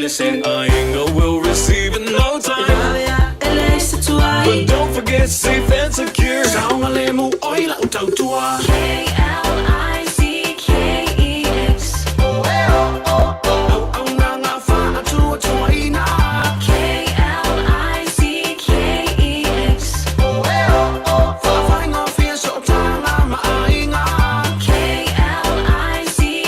Aiga will receive in no time. But don't forget safe and secure. K-L-I-C-K-E-X. K-L-I-C-K-E-X. K-L-I-C-K-E-X.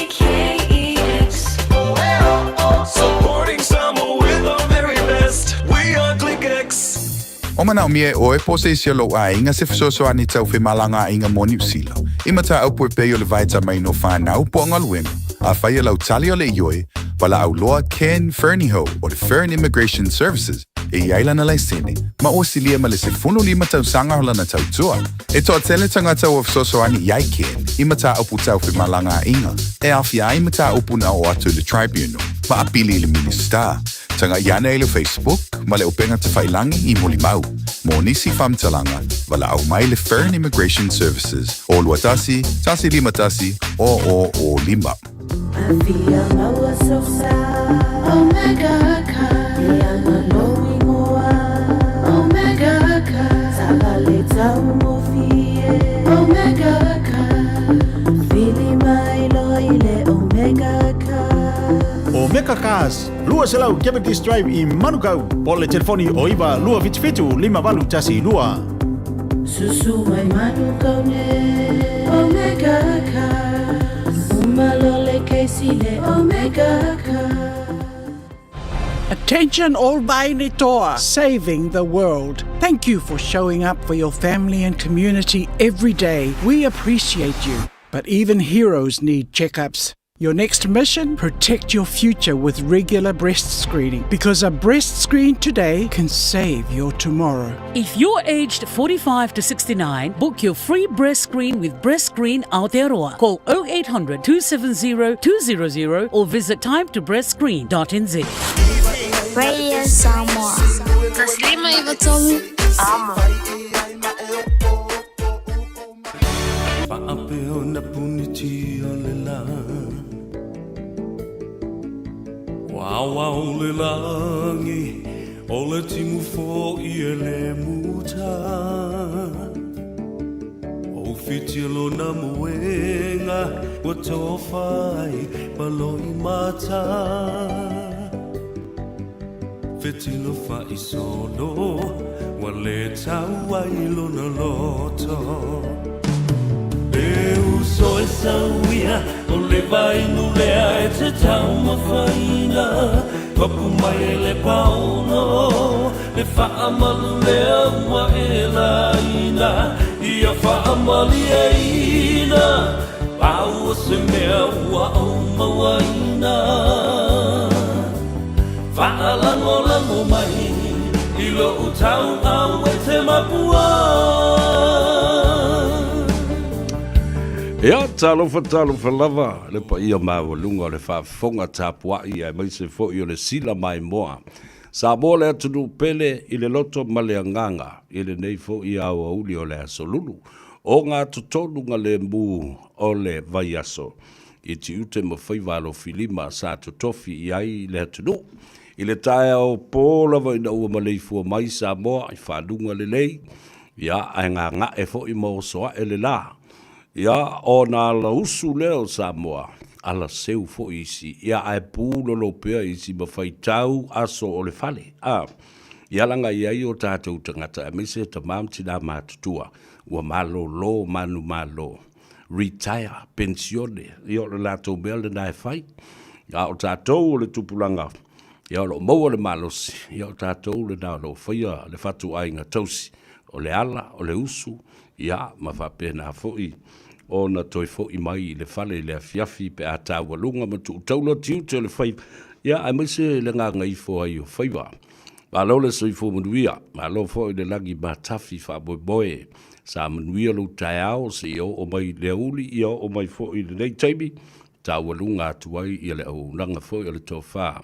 Supporting Samoa with our very best. We are ClickX. O manaomia e ʻoe po o se isi o lou ʻaiga se fesoasoani tau femalagaaiga mo Niu Sila. I mataupu e pei o le vaetamaina o whanau po o galuega, afai e lau tali o le ioe, valaau loa Ken Fernihough o le Fern Immigration Services e i ai lana laisene, ma ua silia ma le 15 tausaga o lana tautua. E toatele tagata ua fesoasoani i ai Ken i mataupu tau femalagaaiga e aofia ai mataupu na oo atu i le Tribunal ma apili i le Minisita. Tagaʻi ane i le Facebook ma le upega tafailangi i Molimau. Mo nisi faamatalaga, valaau mai le Fern Immigration Services o 21 151 0005. Afia maua sosa Omega Car Ianga lou ingoa Omega Car Taavale taugofie Omega Car Vili mai loa i le Omega Car. Omega Cars, 200 Cavendish Drive i Manukau, po o le telefoni o 9 277 5812. Susu mai Manukau nei Omega Cars Uma loa le kesi le Omega Cars. Attention all Vaini Toa, saving the world. Thank you for showing up for your family and community every day. We appreciate you. But even heroes need checkups. Your next mission? Protect your future with regular breast screening because a breast screen today can save your tomorrow. If you're aged 45 to 69, book your free breast screen with Breast Screen Aotearoa. Call 0800 270 200 or visit timetobreastscreen.nz. Radio Samoa. Taslima Ivatolu. Amo. Faapea na puniti o le la Ua aoao le lagi o le timu foʻi e le muta O whiti lona moenga ua tofa ai ma loimata Fetilo faisolo ua le tau ai lona loto E uso e sauia o le vainu lea e te taumafaina Papu mai e le paono le faamalu lea ua e laina Ia faamalieina pau o se mea ua ou mauaina Faalagolago mai i lou tauau e te mapua. Ia, talofa, talofa lava, le paia maualuga o le faafofoga tapuai aemaise foi o le sila maimoa. Samoa le atunuu pele i le loto ma le agaga i lenei foi aoauli o le Aso Lulu o gatotonu lemu o le vaiaso. I tiute ma faiva alofilima sa totofi i ai le atunuu. I le taeao pō lava ina ua maleifua mai Samoa i faluga lelei, ia, ae gaga'e foi ma oso aʻe le lā. Ia, ona ala usu lea o Samoa, ala seu foi isi, ia, ae pulolo pea isi ma faitau aso o le fale, a. Ia laga i ai o tatou tagata aemaise tama ma tinā matutua, ua malōlō manumalo. retire, penisione, ia o le latou mea lena e fai. A o tatou o le tupulaga, ia o lo o maua le malosi, ia o tatou lena o lo o faia le fatuaiga tausi, o le ala, o le usu, ia ma faapena foi ona toe foi mai i le fale i le afiafi pe a taualuga ma tuutaula tiute o le faiva, ia aemaise le gagaifo ai o faiva. Malo le soifua manuia, malo foi le lagi matafi faamoemoe. Sa manuia lou taeao seia oo mai le aoauli, ia oo mai foi i lenei taimi, taualuga atu ai ia le auaunaga foi a le tofa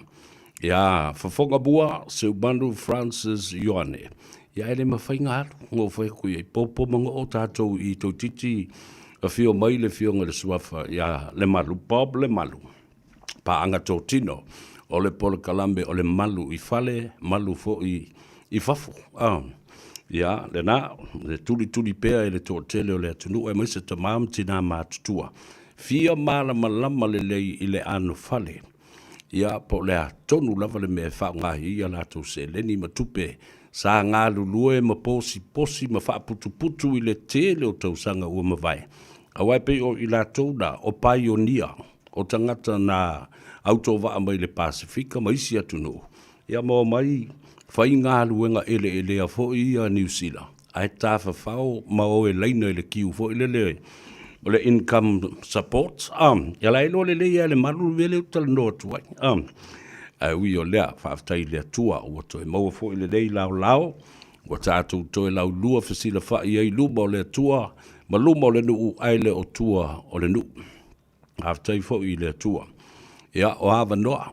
ia Fofoga Mua Seumanu Francis Ioane. Ia e le mafai na alu, na ou fai atu i ai, popo ma goo tatou i toeitiiti afio mai le afioga i le Suafa ia Lemalu, Bob Lemalu. paaga totino. O le polokalame o le malu i fale, malu foi i fafo. A, ia, lena, e tulituli pea e le toatele o le atunuu aemaise tama ma tinā matutua, fia malamalama lelei i le anofale, ia, po o le a tonu lava le mea e faaaoga ai a latou seleni ma tupe sa galulue ma posiposi ma faaputuputu i le tele o tausaga ua mavae. Aua e pei o i latou na, o paionia, o tagata na autovaa mai le Pasefika ma isi atunuu, ia ma omai fai galuega eleelea foi ia Niu Sila, ae tafafao ma o e laina i le kiu foi lele o le income support, a, ia la e iloa lelei lava e le malu le mea lea ou te talanoa atu ai, a. Ae ui o lea, faafetai i le Atua ua toe maua foi lenei laolao, ua tatou toe laulua fesilafai ai i luma o le Atua ma luma o le nuu ae le o tua o le nuu. Faafetai foi i le Atua. Ia, o avanoa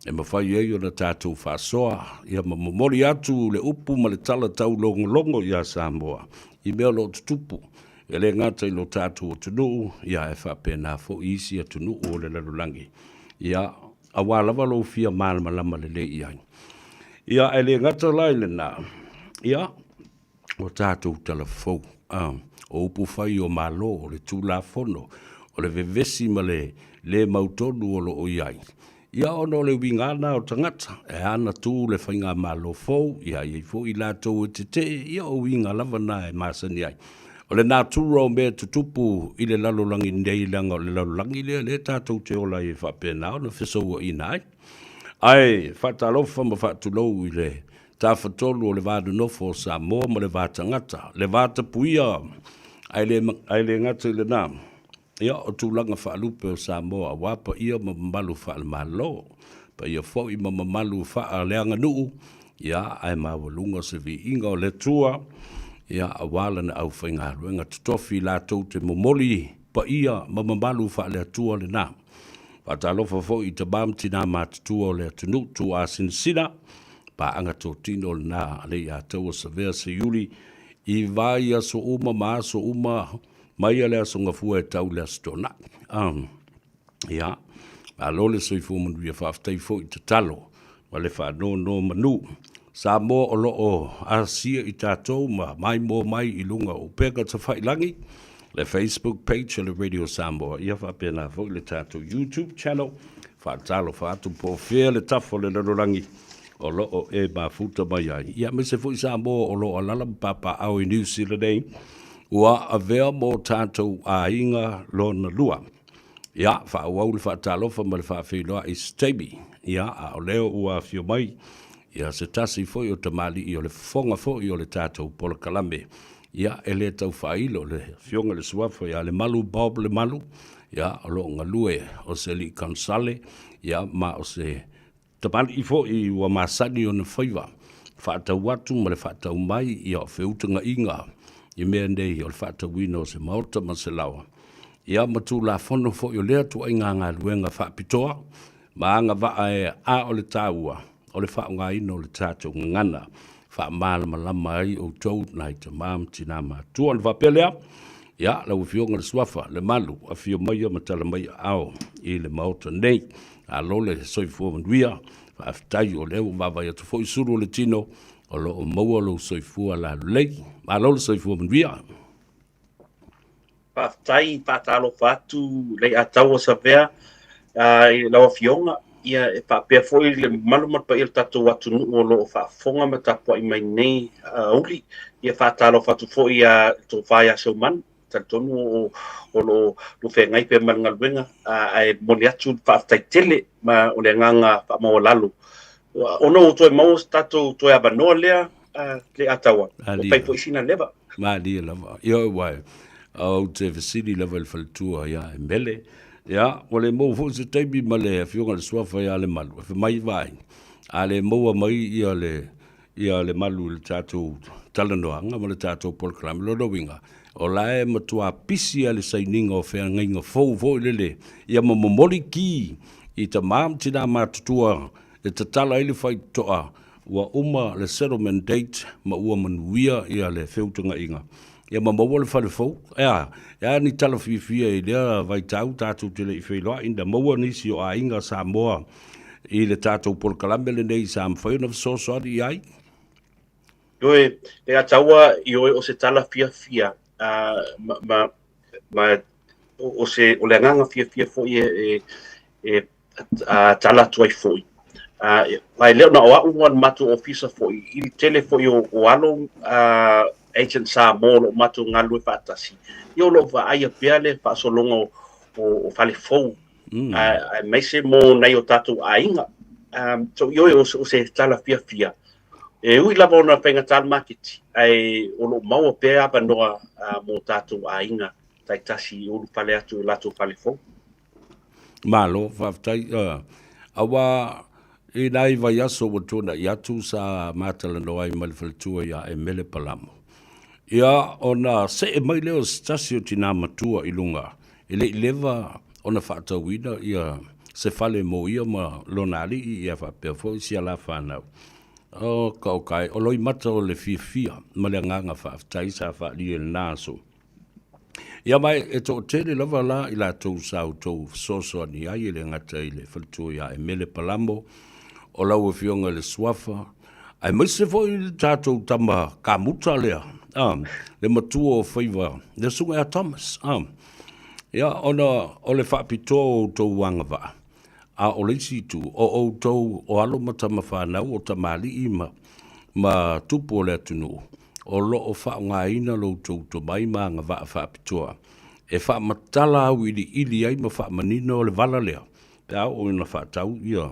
e mafai ai ona tatou faasoa ia ma momoli atu le upu ma le tala taulogologo iā Samoa i mea o lo o tutupu, e le gata i lo tatou atunuu, ia ae faapena foi isi atunuu o le lalolagi. Ia, aua lava lou fia malamalama lelei i ai. Ia, ae le gata la i lena, ia, o tatou tala fou, a, o upu fai o Malo, o le Tulafono, o le vevesi ma le lē mautonu o lo o i ai, ia ona o le uiga lena o tagata, e ana tu le faigamalo fou, ia i ai foi i latou e tetee, ia o uiga lava na e masani ai. O le natura o mea e tutupu i le lalolagi nei, leaga o le lalolagi lea lea tatou te ola ai e faapena ona fesouaina ai. Ae faatalofa ma faatulou i le Tafatolu o le va nonofo o Samoa ma le va tagata, le va tapuia, ae le, ae le gata i lena, ia, o tulaga faalupe o Samoa aua paia ma mamalu faale-Malo, paia foi ma mamalu faaleaganuu, ia, ae maualuga se viiga o le Atua, ia, aua lana aufaigaluega totofi latou te momoli paia ma mamalu faale-Atua lena. Faatalofa foi i tama ma tina matutua o le atunuu tuuasinasina, paaga totino lena a le Iataua Savea Seiuli i vaiaso uma ma aso uma mai a le Aso Gafua e tau i le Aso Toonai. Um, ia, malo le soifua manuia, faafetai foi i tatalo ma le faanonomanu. Samoa o lo o asia i tatou ma maimoa mai i luga o upega tafailagi, le Facebook page o le Radio Samoa, ia faapena foi le tatou YouTube channel. Faatalofa atu po o fea le tafa o le lalolagi o lo o e mafuta mai ai. Ia aemaise foi Samoa o lo o alala ma papaaao i New Zealand nei, ua avea mo tatou aiga lona lua. Ia, faaauau le faatalofa ma le faafeiloai i se taimi. Ia, a o lea ua afio mai, ia, se tasi foi o tamalii o le fofoga foi o le tatou polokalame. Ia, e le tau faailo le Afioga i le Suafa ia Lemalu Bob Lemalu, ia, o lo o galue o se alii kanisale, ia, ma o se Tamalii foi ua masani ona faiva, faatau atu ma le faatau mai ia o feutagaiga i mea nei o le faatauina o se maota ma se laoa, ia ma Tulafono foi o lea tuaiga galuega faapitoa ma agavaa e a o le taua o le faaaogaina o le tatou gagana faamalamalama ai outou nai tama ma tina matua. Ona faapea lea, ia, lau Afioga i le Suafa, Lemalu, afio maia ma tala mai aao i le Maota nei. Malo le soifua manuia, faafetai o lea ua vaavaai atu foi sulu o le tino o lo o maua lou soifua lalelei. Malo le soifua manuia. Faafetai, faatalofa atu Leiataua Savea i lau Afioga, ia e faapea foi le mamalu ma le paia o le tatou atunuu o lo o faafofoga ma tapuai mai nei aoauli. Ia faatalofa atu foi ia le Tofa ia Seumanu, talitonu o o lo o feagai pea ma le galuega, ae momoli atu le faafetai tele ma o le agaga faamaualalo. Ona ua toe maua se tatou toe avanoa lea Leiataua, ua fai foi sina leva. Malie lava. Ioe uae, ou te fesili lava i le faletua ia e mele. Ia, ua le maua foi se taimi ma le afioga i le suafa ia Lemalu, e fai mai vaai, a le maua mai ia le ia Lemalu i le tatou talanoaga ma le tatou polokalame, lona uiga, o la e matua pisi lava le sainiga o feagaiga fou foi lele, ia ma momoli ki i tama ma tina matutua e tatala ai le faitotoa Ua uma le settlement date ma ua manuia ia le feutagaiga ia ma maua le fale fou. E a? E a ni tala fiafia i lea vaitau tatou te le i feiloai ina maua nisi o aiga Samoa i le tatou polokalame lenei sa mafai ona fesoasoani i ai? Ioe, e ataua ioe o se tala fiafia ma, ma, ma o, se, o le agaga fiafia foi e, e, e a, tala atu ai foi. A, e le o na o a'u ma le matou ofisa foi i le tele foi o, o alo a, agent Samoa o lo o matou galulue faatasi, ia o lo o vaaia pea le faasologa o, o, o fale fou mm. aemaise mo nai o tatou aiga. Um, so ioe o, o se tala fiafia. E ui lava ona faigata le maketi, ae o lo o maua pea avanoa uh, mo tatou aiga taitasi i ulufale atu i latou fale fou. Malo, faafetai. Uh, aua i nai vaiaso ua tuana'i atu sa matalanoa ai ma le faletua ia Emele Palamo. Ia, ona see mai lea o se tasi o tinā matua i luga, e le i leva ona faatauina ia se fale mo ia ma lona alii ia faapea foi si a la fanau. O ka o kai, o loimata o le fiafia ma le agaga faafetai sa faaalia i lena aso. Ia ma e toatele lava la i latou sa outou fesoasoani ai e le gata i le faletua ia Emele Palamo, o lau afioga i le Suafa, aemaise foi le tatou tama kamuta lea, a, le matua o faiva, le susuga ia Thomas, a. Ia, ona o le faapitoa o outou agavaa, A o le isi itu, o outou o alo ma tama fanau, o tamalii ma, ma tupu o le atunuu, o lo o faaaogaina lo outou tomai ma agavaa faapitoa e faamatala auiliili ai ma faamanino le vala lea pe a oo ina faatau ia,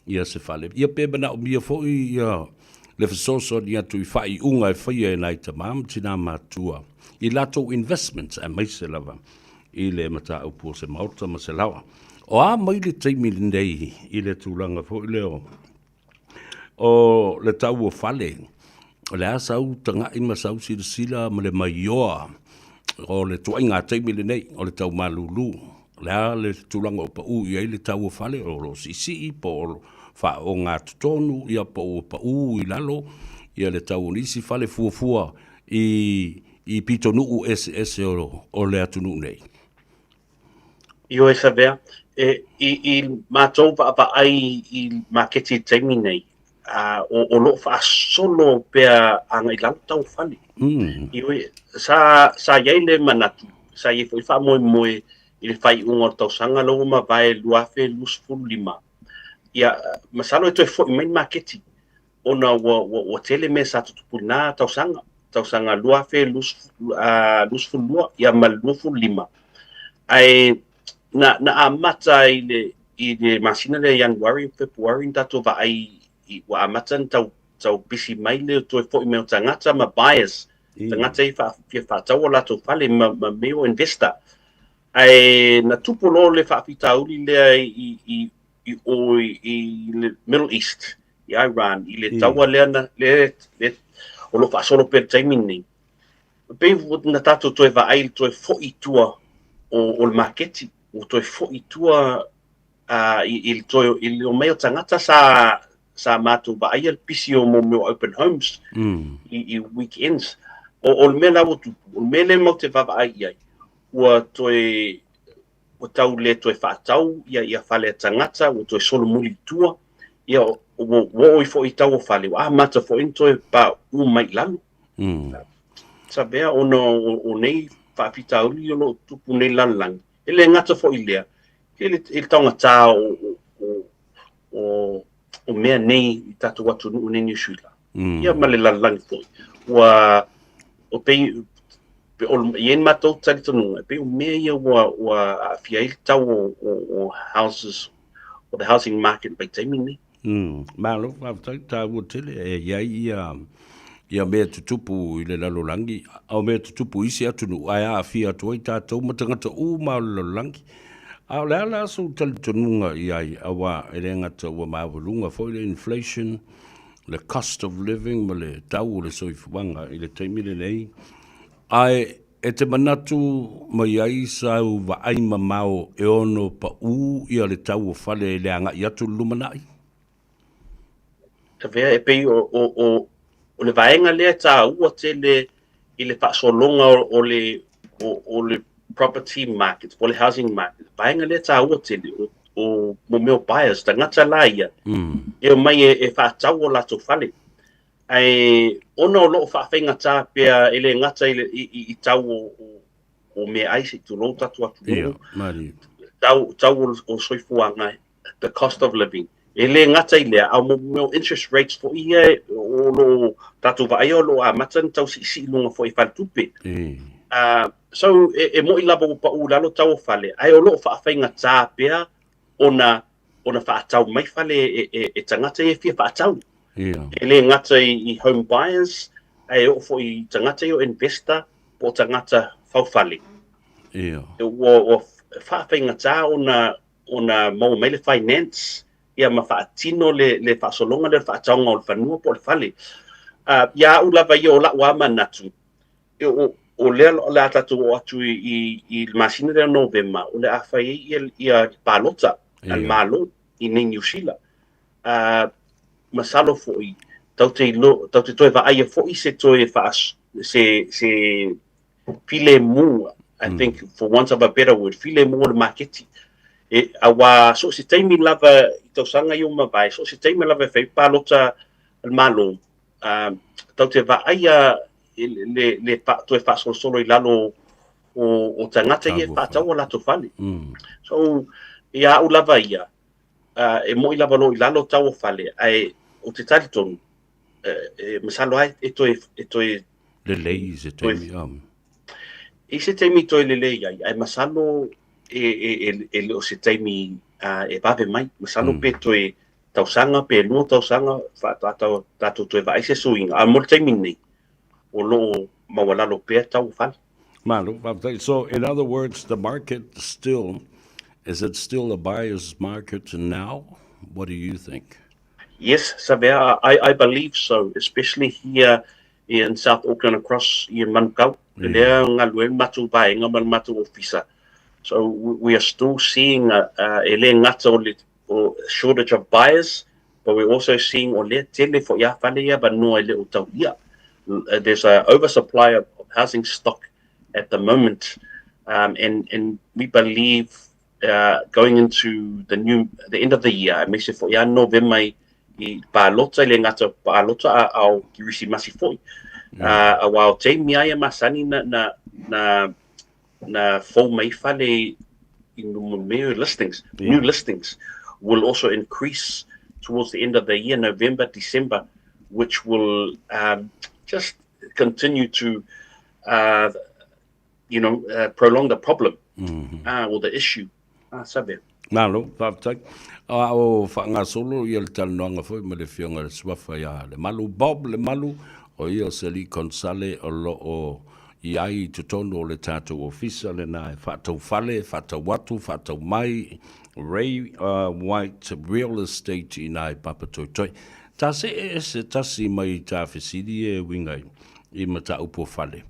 ia se fale. Ia pe manaomia foi ia le fesoasoani atu i faaiuga e faia e nai tama ma tinā matutua i latou investments aemaise lava i le mataupu o se maota ma se laoa. O a mai le taimi lenei i le tulaga foi lea o, o le tau o fale, o le a sau taga'i ma sau silasila ma le maioa o le tuaiga taimi lenei o le tau malulu. O le a le tulaga o pau i ai le tau o fale, o lo o siisii po o faaogatotonu, ia po ua pau i lalo ia le tau o nisi fale fuafua i i pitonuu eseese o le atunuu nei. Ioe Savea, e, i, i matou vaavaai i maketi i le taimi nei, a, o, o lo o faasolo pea agai i lalo tau o fale. Mm. Ioe, sa, sa i ai le manatu, sa i ai foi faamoemoe i le faaiuga o le tausaga lea ua mavae 2025. Ia, masalo e toe foi mai le maketi ona ua, ua, ua tele mea sa tutupu i lena tausaga, tausaga 2022 ia ma le 25. Ae na, na amata i le, i le masina lea Ianuari, Fepuari na tatou vaai i, ua amata na tau, tau pisi mai le toe foi mai o tagata ma buyers, tagata i wha, fia whaatau o latou fale ma, ma mea o investor. Ae na tupu loa le faafitauli lea i, i, i o i, i le Middle East, i Iran, i le taua lea na, le, le, o lo o faasolo pea i le taimi lenei. E pei ua na tatou toe vaai i le toe foi i tua o, o le maketi, ua toe foi i tua uh, i, i le toe, i le omai o tagata sa, sa matou vaaia le pisi o mo mea o open homes mm. i, i weekends. O, o le mea la ua tupu, o le mea lea matou te vaavaai i ai, ua toe ua tau le toe faatau ia ia fale a tagata, ua toe solomuli i tua, ia ua oo ifo i tau o fale, ua amata foi ona toe pauu mai i lalo. Mm. Savea ona o, o nei faafitauli o lo o tupu nei lalolagi, e le gata foi i lea, i le, i le taugata o, o, o, o, o mea nei i tatou atunuu nei Niu Sila. Mm. Ia ma le lalolagi foi. Ua, o pei, pe, o, i ai matou talitonuga, e pei o mea ia ua, ua aafia ai le tau o, o, o houses, o the housing market i vaitaimi nei. Mm. Malo, faafetai, taua tele e i ai ia, ia mea tutupu i le lalolagi, a o mea tutupu i isi atunuu, ae aafia atu ai tatou ma tagata uma o le lalolagi. A o le a la sou talitonuga i ai, aua e le gata ua maualuga foi le inflation, le cost of living ma le tau o le soifuaga i le taimi lenei, ae e te manatu mai ai sau vaai mamao e ono pau ia le tau o fale i le agai atu i le lumanai? Avea e pei o, o, o, o le vaega lea e taua tele i le faasologa o, o le, o, o le property market, po o le housing market. Vaega lea e taua tele, o, o mo mea o buyers, tagata la ia, e omai e, e faatau o latou fale. Ae ona o loo faafaigata pea e le gata i, le, i, i, i tau o, o, o meaai se i tulou tatou atunuu, tau, tau o, o soifuaga, the cost of living. E le gata i lea, a o mo mea o interest rates foi ia o loo tatou vaaia o loo amata ona tau siisii i luga foi i faletupe. So e, e mo'i lava ua pau i lalo tau o fale, ae o loo faafaigata pea ona ona faatau mai fale e, e, e tagata ia e fia faatau. E le gata i, i home buyers, ae oo foi i tagata ia o investor po o tagata faufale. Ua, ua faafaigata ona ona maua mai le finance ia ma faatino le, le faasologa lea o le faatauga o le fanua po o le fale. Ia au lava ia o la'u a manatu, e, o, o lea o le a tatou oo atu i, i, i le masina lea o Novema, o le a fai ai ia, ia palota a le Malo i nei Niu Sila. Masalo foi, tatou te ilo, tatou te toe vaaia foi se toe faa, se, se filemu, I think, for want of a better word, filemu o le maketi. E, auā so o se taimi lava i tausaga ia ua mavae, so o se taimi lava e fai palota a le Malo, tatou te vaaia le, le, le fa, toe faasolosolo i lalo o, o tagata ia e faatau o latou fale. So, ia au lava ia, e mo'i lava o lo o i lalo tau o fale, ae ou te talitonu, e, masalo ai e toe, e toe Lelei i se taimi, a. I se taimi toe lelei ai, ae masalo e, e, e, e le o se taimi e vave mai. Masalo pe toe tausaga, pe lua tausaga, faatoa tatou toe vaai se suiga. A mo le taimi nei, o lo o maualalo pea tau o fale. Malo, faafetai. So, in other words, the market still, is it still a buyer's market now? What do you think? Yes, Savea, I believe so, especially here in South Auckland across i Manukau. Lea galue le matou vaega ma le matou ofisa. So we are still seeing e le gata o le o shortage of buyers, but we're also seeing o lea tele foi a fale ia avanoa e le o taulia. There's a oversupply of housing stock at the moment, and we believe going into the new the end of the year, aemaise foi a Novema i, i palota, i le gata palota a ao Kirisimasi foi. Auā o taimi a ia masani na, na, na, na fou mai fale i mea listings, new listings will also increase towards the end of the year, November, December, which will just continue to prolong the problem or the issue. Sabe. Malo, faafetai. A o faagasolo ia le talanoaga foi ma le Afioga i le Suafa ia Lemalu, Bob Lemalu, o ia o se alii konesale o lo o i ai i totonu o le tatou ofisa lena e faatau fale, faatau atu, faatau mai, Ray White Real Estate i ina i Papatoetoe. Ta see ese tasi mai ta fesili e uiga i mataupu o fale.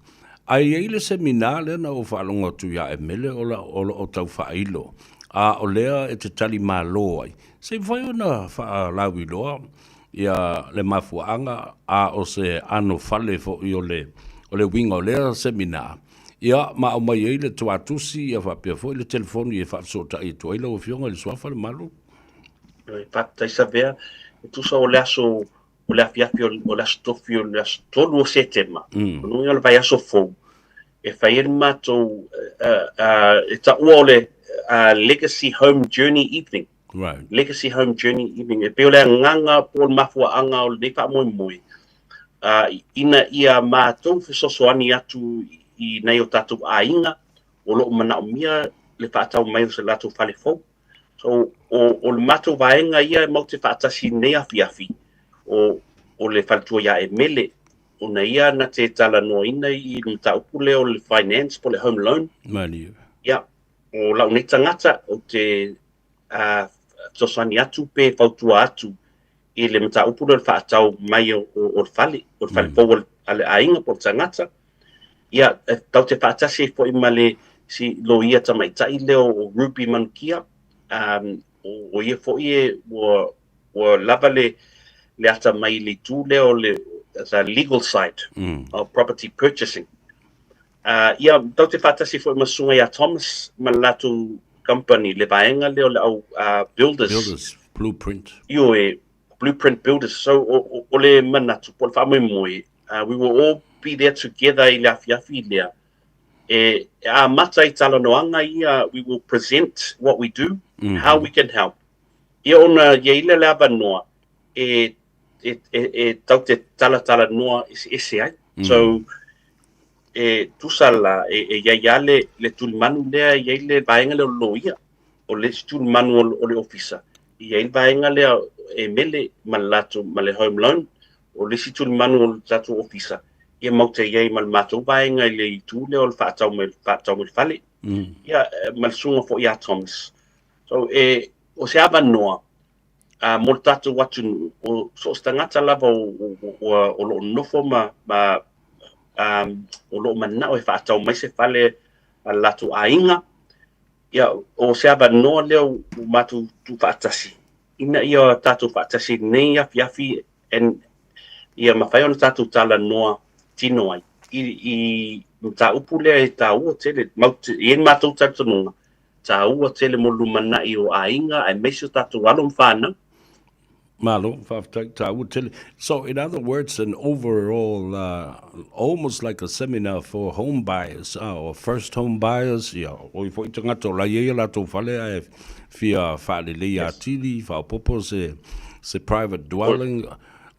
Ae i ai le semina lea na ou faalogo atu ia Emele o la, o lo o tau faailo, a o lea e te tali malo ai, se i mafai ona faalauiloa ia le mafuaaga, a o se anofale foi o le, o le uiga o lea semina, ia ma aumai ai le tuatusi ia faapea foi le telefoni e faafesootai atu ai lau Afioga i le Suafa le Malu. Faafetai Savea, e tusa o le aso o le afiafi o le aso tofi o le aso 3 o Setema, o lona uiga o le vaiaso fou, e fai ai le matou, e taua o le Legacy Home Journey Evening. Legacy Home Journey Evening. E pei o le agaga po o le mafuaaga o lenei faamoemoe, ina ia matou fesoasoani atu i nai o tatou aiga o lo o manaomia le faatau mai o se latou fale fou. So, o, o le matou vaega ia e matou te faatasi i lenei afiafi, o, o le faletua ia Emele, ona ia na te talanoaina i le mataupu lea o le finance po o le home loan. Malie. Ia, o lau nei tagata ou te fesoasoani atu pe fautua atu i le mataupu lea o le faatau mai o, o, o le fale, o le fale fou a le aiga po o le tagata. Ia, e tatou te faatasi ai foi ma le si loia tamaitai lea o Ruby Manukia, o, o ia foi e ua, ua lava le, le atamai i le itu lea o le the legal side of property purchasing. Ia, tatou te faatasi foi ma Susuga ia Thomas ma le latou company, le vaega lea o le au builders. Builders, Blueprint. Ioe, Blueprint Builders. So, o, o le manatu, po o le faamoemoe, we will all be there together i le afiafi lea. E, e amata i talanoaga ia, we will present what we do, how we can help. Ia ona i ai lea le avanoa e, e, e, e tau te talatalanoa eseese ai. So, e tusa la, e, e i ai lava le, le tulimanu lea, e i ai le vaega lea o le loia, o le isi tulimanu o, o le ofisa. E i ai le vaega lea e mele ma le latou, ma le home loan, o le isi tulimanu o le tatou ofisa, ia matou te i ai ma le matou vaega i le itu lea o le faatau mai, faatau mai le fale. Ia, ma le susuga foi ia Thomas. So, e, o se avanoa mo le tatou atunuu, o so o se tagata lava o, o, o, o lo o nofo ma, ma o lo o manao e faatau mai se fale a le latou aiga, ia, o se avanoa lea ua matou tuufaatasi, ina ia tatou faatasi i lenei afiafi and ia mafai ona tatou talanoa tino ai i, i mataupu lea e taua tele, matou, e i ai le matou talitonuga, taua tele mo le lumanai o aiga aemaise o tatou alo ma fanau. Malo, faafetai, taua tele. So, in other words, an overall, almost like a seminar for home buyers, or first home buyers, ia, o i foi tagata o la i ai o latou fale ae fia faalelei atili, faaopoopo se, se private dwelling,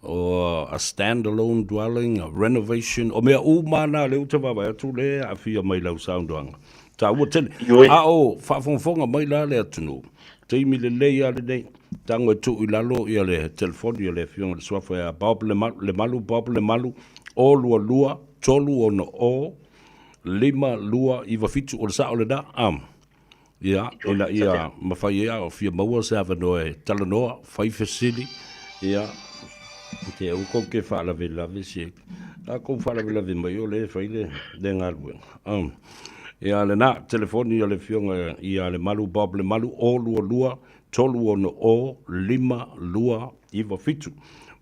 or a stand-alone dwelling, a renovation, o mea uma na lea ou te vaavaai atu lea e aafia mai lau saunoaga. Taua tele. A o faafogafoga mai la le atunuu, taimi lelei lava lenei, tago e tuu i lalo ia le telefoni a le Afioga i le Suafa ia Bob Lemalu, Bob Lemalu, 022 360 5297, o le sao lena? Am. Ia, ina ia mafai ai a o fia maua se avanoa e talanoa, fai fesili, ia, te aua kou te faalavelave se, a kou faalavelave mai o lea e fai le, le galuega. Um, ia lena, telefoni a le Afioga ia Lemalu, Bob Lemalu, 022 360 5297.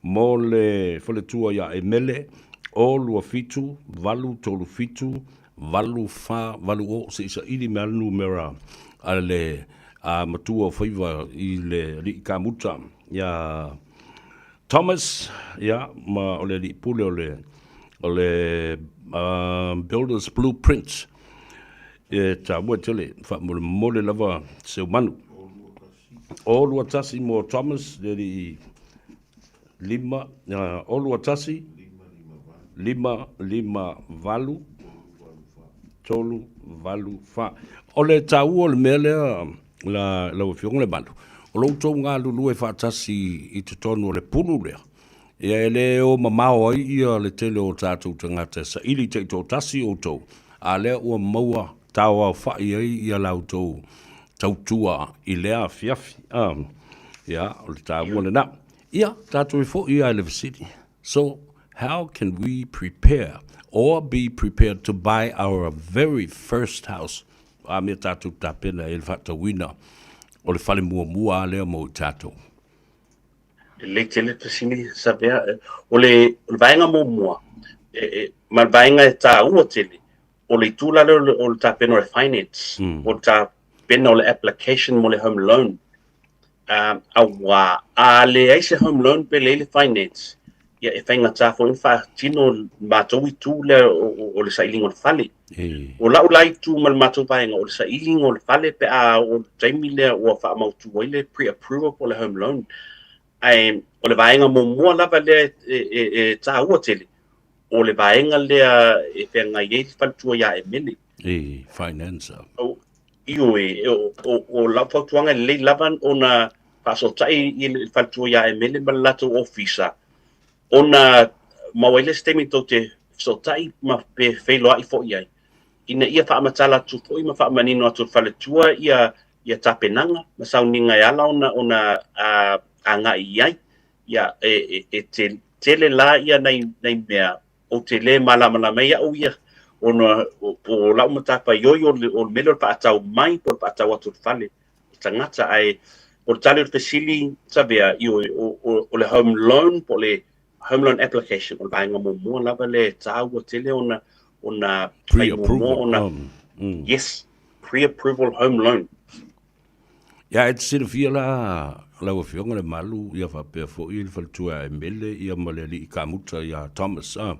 Mo le faletua ia Emele, 027 837 8 4 8 0, se i saili mai lava le numera a le matua o faiva i le alii kamuta ia Thomas, ia, ma o le alii pule o le o le Builders Blueprint e taua tele faamolemole lava Seumanu. 0 2 1 mo Thomas le alii 5, 0 2 1, 5 5 8, 3 8 4. O le taua o le mea lea la, lau Afioga Lemalu, o lo outou galulue faatasi i totonu o le pulu lea, ia e le o mamao ai ia le tele o tatou tagata e saili taitoatasi outou, a lea ua maua taoaofa'i ai ia la outou tautua i lea afiafi. Ia, o le taua lena. Ia, tatou e fo'i lava i le fesili. So, how can we prepare or be prepared to buy our very first house? O a mea tatou tapena ai le faatauina o le fale muamua lava lea mo i tatou? Lelei tele le fesili, Savea. O le, o le vaega muamua, e, e, ma le vaega e taua tele, o le itu la lea o le tapena o le finance, o le tapena o le application mo le home loan. Auā, a leai se home loan pe leai le finance, ia e faigata foi ona faatino le matou itu lea o le sailiga o le fale. O lau la itu ma le matou vaega, o le sailiga o le fale pe a oo i le taimi lea ua faamautu ai le pre-approval po o le home loan. Ae o le vaega muamua lava lea e taua tele, o le vaega lea e feagai ai le faletua ia Emele. E, finance. Ioe, o lau fautuaga e lelei lava ona faasootai i le faletua ia Emele ma le latou ofisa, ona maua ai le isi taimi tou te fesootai ma pe feiloai foi ai, ina ia faamatala atu foi ma faamanino atu e le faletua ia ia tapenaga ma sauniga e ala ona ona agai i ai. Ia, e, e, e tele la ia nai, nai mea ou te lē malamalama ai au ia, ona o lau matafaioi o le mea lea o le faatau mai po o le faatau atu o le fale i tagata. Ae o le tali o le fesili, Savea, ioe, o le home loan po o le home loan application, o le vaega muamua lava lea e taua tele ona ona fai muamua ona, yes, pre-approval home loan. Ia, e te silafia la lau Afioga Lemalu, ia faapea foi le faletua ia Emele ia ma le alii kamuta ia Thomas, a.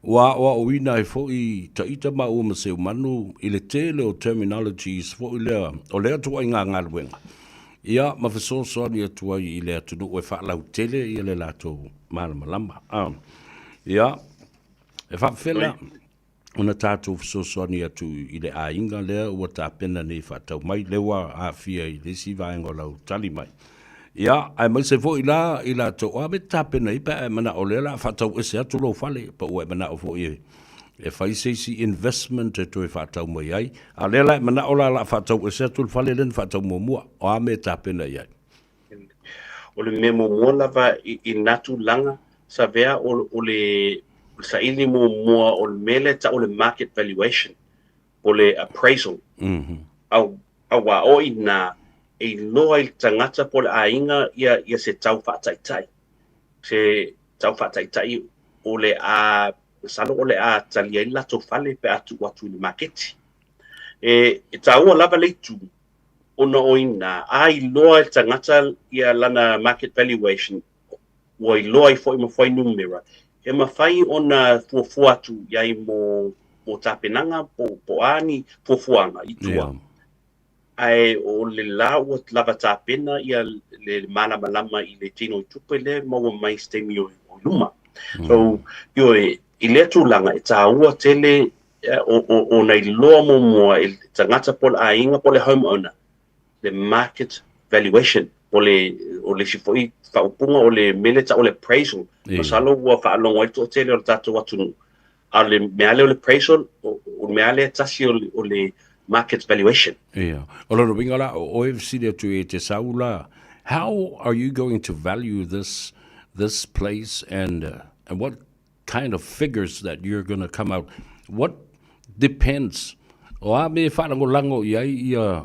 Ua aoaoina ai foi taita maua ma Seumanu i le tele o terminologies foi lea o lea ituaiga galuega, ia ma fesoasoani atu ai i le atunuu e faalautele ia le latou malamalama. A. Ia, e faafefea ona tatou fesoasoani atu i le aiga lea ua tapena nei faatau mai, lea ua aafia i le isi vaega o lau tali mai. Ia, aemaise foi la i latou, o a mea e te tapena ai pe a e manao o lea o le a faatau ese atu lou fale, pe ua e manao foi e, e fai se isi investment e toe faatau mai ai. A o lea la e manao la o le a faatau ese atu le fale lea na faatau muamua, o a mea e tapena i ai? O le mea muamua lava i lena tulaga, Savea, o le saili muamua o le mea lea e tau o le market valuation, po o le appraisal. Aua o i ina e iloa ai le tagata po o le aiga ia se tau faataitai, se tau faataitai o le a, masalo o le a talia ai le latou fale pe a tuu atu i le maketi. E taua lava le itu ona o i ina a iloa e le tagata ia lana market valuation, ua iloa ai foi ma fuainumera, e mafai ona fuafua atu i ai mo mo tapenaga po o a ni fuafuaga i tua. Yeah. Ae o le la ua lava tapena ia le malamalama i le tino i tupe lea e maua mai i se taimi o i luma. So, ioe, i lea tulaga e taua tele ona iloa muamua e le tagata po o le aiga po o le home owner le market valuation po o le, o le isi foi faaupuga o le mea lea e tau o le appraisal. Masalo ua faalogo ai le toatele o le tatou atunuu. A o le mea lea o le appraisal, o le mea lea e tasi o le market valuation. Ia. O lona uiga la, o oe e fesili atu e te sau la, how are you going to value this, this place and, and what kind of figures that you're gonna come out, what depends, o a mea e faalagolago i ai ia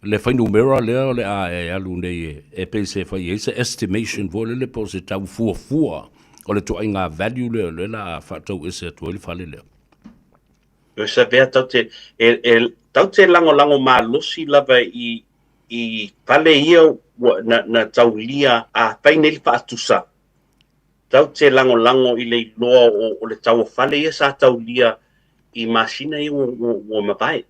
le fuainumera lea o le a e alu nei e pei se fai ai se estimation foi lele po o se tau fuafua o le ituaiga value lea o lea o le a faatau ese atu ai le fale lea. E savea tau te, e tau te lagolago malosi lava i, i fale ia ua, na, na taulia a fai nei le faatusa Tau te lagolago i le iloa o le tau o fale ia sa taulia i masina ia ua mavae.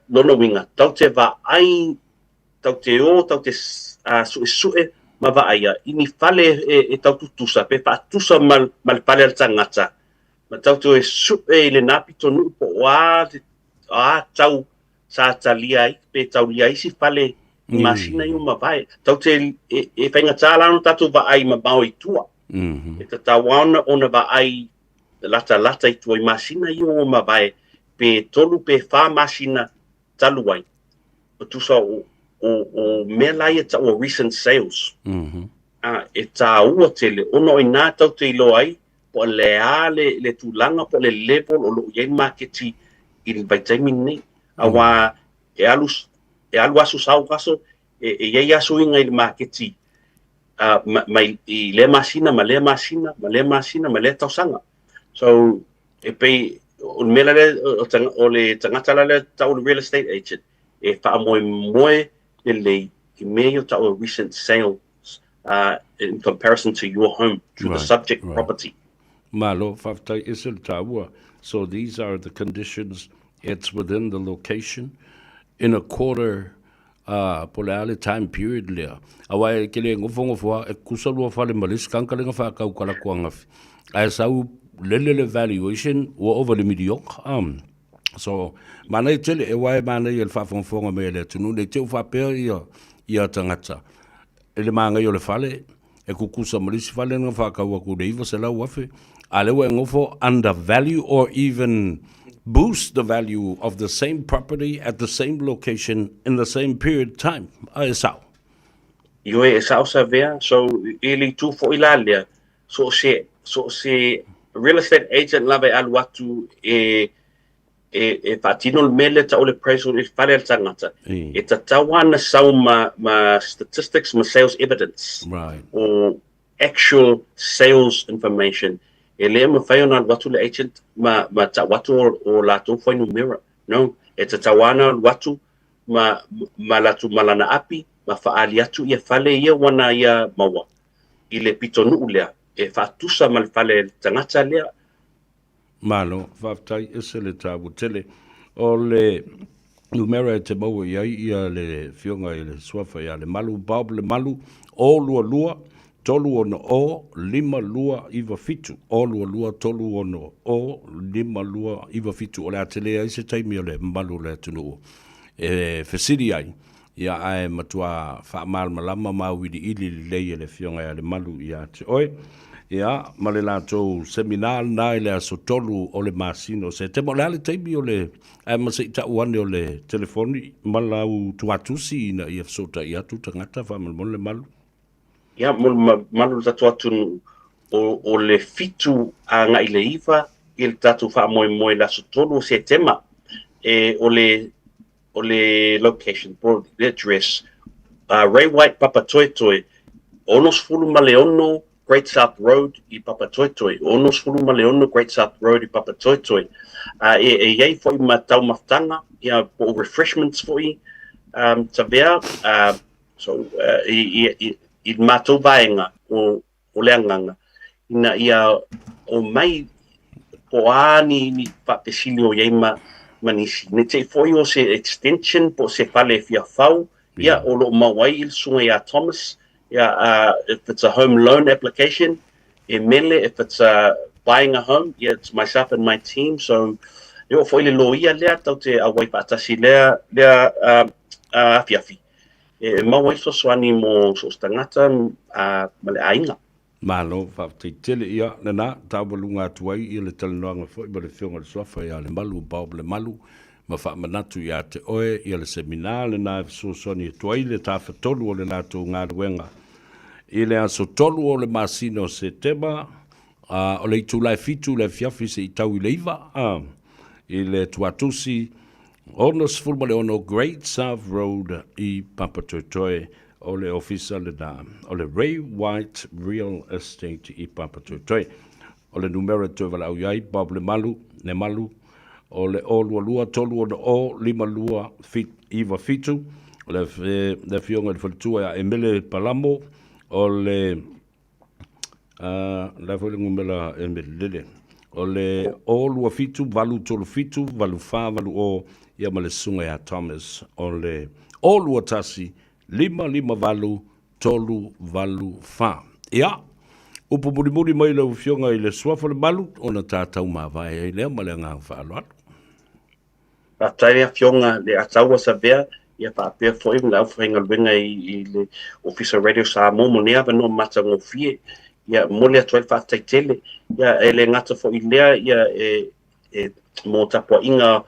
Lona uiga, tau te vaai, tau te o, tau te suesue ma vaaia i ni fale e tau tutusa pe faatusa ma le fale a le tagata, ma tau te o e sue i lena pitonuu po o a tau sa talia ai pe taulia ai isi fale i masina i ua mavae. Tau te e faigata la ona tatou vaai mamao i tua. E tatau lava ona vaai latalata i tua i masina ia ua mavae pe tolu pe fa masina talu ai. O tusa o mea la ia tau o recent sales. E taua tele ona o ina tau te iloa ai po o le a le tulaga po o le level o lo o i ai le maketi i le vaitaimi lenei. Aua e alu, e alu aso sau aso, e i ai lava suiga i le maketi mai i lea masina ma lea masina ma lea masina ma lea tausaga. So, e pei, o le mea la lea, o le tagata la lea tau o le real estate agent, e faamoemoe lelei i mea ia tau o recent sale in comparison to your home, to the subject property. Malo, faafetai ese le taua. So these are the conditions, it's within the location, in a quarter, po o le a le time period lea. Aua e te le nofonofo lava, e tutusa lua fale ma le isi tagata lea na faatau talaatu ananafi, ae sau lele le valuation ua ova i le miliona. So, manaia tele, aua e manaia i le faafogafoga mai a le atunuu, ne i te i ua faapea ia tagata i le manaia o le fale, e tutusa ma le isi fale na faatau atu i le $900,000, a o lea ua e nofo under value or even boost the value of the same property at the same location in the same period of time. A e sao? Ioe, e sao Savea. So, i le itu foi la lea, so o se, so o se real estate agent lava e alu atu e, e, e faatino le mea lea tau o le appraisal i le fale a le tagata, e tatau lava ona sau ma, ma statistics ma sales evidence. Right. O actual sales information. E le mafai ona alu atu le agent ma, ma tau atu o, o latou fuainumera. No, e tatau lava ona alu atu ma ma latou malana api ma faaali atu ia fale ia ua na ia maua i le pitonuu lea e faatusa ma le fale tagata lea. Malo, faafetai, ese le taua tele o le numera e te maua i ai ia le afioga i le suafa ia Lemalu, Bob Lemalu, 022 360 5297, 022 360 5297. O le a tele ai se taimi o le mamalu o le atunuu e fesili ai, ia ae matua faamalamalama ma auiliili lelei e le Afioga ia Lemalu ia te oe. Ia, ma le latou seminar lena i le aso 3 o le masina o Setema. O le a le taimi o le, ae ma se i tau ane o le telefoni ma lau tuatusi ina ia fesootai atu tagata faamolemole Lemalu. Ia, mo le mamalu o le tatou atunuu, o, o le 7 agai le 9 i le tatou faamoemoe i le aso 3 o Setema, e, o le o le location po o le address, Ray White Papatoetoe, 66 Great South Road i Papatoetoe, 66 Great South Road i Papatoetoe. E, e i ai foi ma taumafataga, ia, po o refreshments foi, um, tavea, so, i, i, i, i le matou vaega o, o le agaga, ina ia omai po o a ni, ni faapesili o i ai ma, ma nisi. Ne i te i foi o se extension po o se fale e fia fau, ia, o lo o mau ai i le susuga ia Thomas, ia, if it's a home loan application, e mele, if it's a buying a home, yeah, it's myself and my team, so e oo foi le loia lea, tau te auai faatasi lea, lea afiafi. E maua ai fesoasoani mo so o se tagata ma le aiga. Malo, faafetai tele. Ia, lena, taualuga atu ai ia le talanoaga foi ma le Afioga i le Suafa ia Lemalu, Bob Lemalu, ma faamanatu ia te oe ia le seminar lena e fesoasoani atu ai le tafatolu o le latou galuega i le aso 3 o le masina o Setema, a, o le itula e 7 i le afiafi seia tau i le 9, a, i le Tuatusi 66 Great South Road i Papatoetoe, o le ofisa lena o le Ray White Real Estate i Papatoetoe. O le numera e toe valaau i ai, Bob Lemalu, Lemalu, o le 022 360 5297, o le afioga i le faletua ia Emele Palamo, o le la foi le numera e melele o le 027 837 8480 ia ma le susuga ia Thomas o le 021 558 384. Ia, upu mulimuli mai lau Afioga i le Suafa o le Malu ona tatau mavae ai lea ma le agaga faaaloalo. Faafetai le Afioga le Ataua Savea, ia faapea foi ma le aufaigaluega i, i le Ofisa Radio Samoa mo nei avanoa matagofie. Ia momoli atu ai le faafetai tele. Ia e le gata foi i lea, ia e, e mo tapuaiga o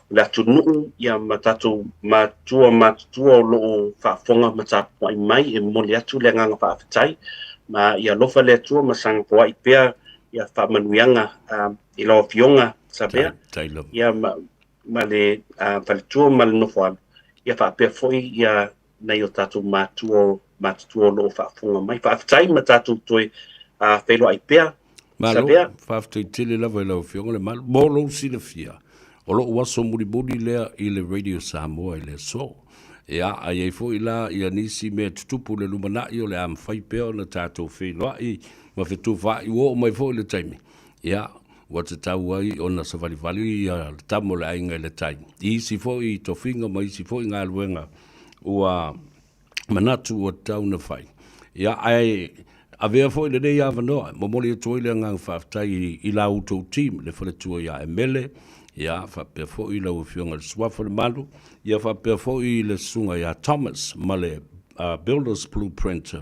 le atunuu, ia ma tatou matua matutua o lo o faafofoga ma tapuai mai, e momoli atu le agaga faafetai. Ma ia alofa le Atua ma saga foai pea ia faamanuiaga i lau Afioga Savea, ia ma, ma le faletua ma le nofoalo, ia faapea foi ia nai o tatou matua matutua o lo o faafofoga mai. Faafetai ma tatou toe feiloai pea. Malo, faafetai tele lava i lau Afioga Lemalu. Mo lou silafia, o lou aso mulimuli lea i le Radio Samoa i le aso. Ia, a i ai foi la ia nisi mea tutupu i le lumanai o le a mafai pea ona tatou feiloai ma fetufaai ua oo mai foi le taimi, ia, ua tatau ai ona savalivali ia le tama o le aiga i le tai i isi foi tofiga ma isi foi galuega ua manatu ua tatau ona fai. Ia, ae avea foi lenei avanoa e momoli atu ai le agaga faafetai i, i la outou team, le faletua ia Emele, ia, faapea foi lau Afioga i le Suafa Lemalu, ia faapea foi le susuga ia Thomas ma le Builders Blueprint.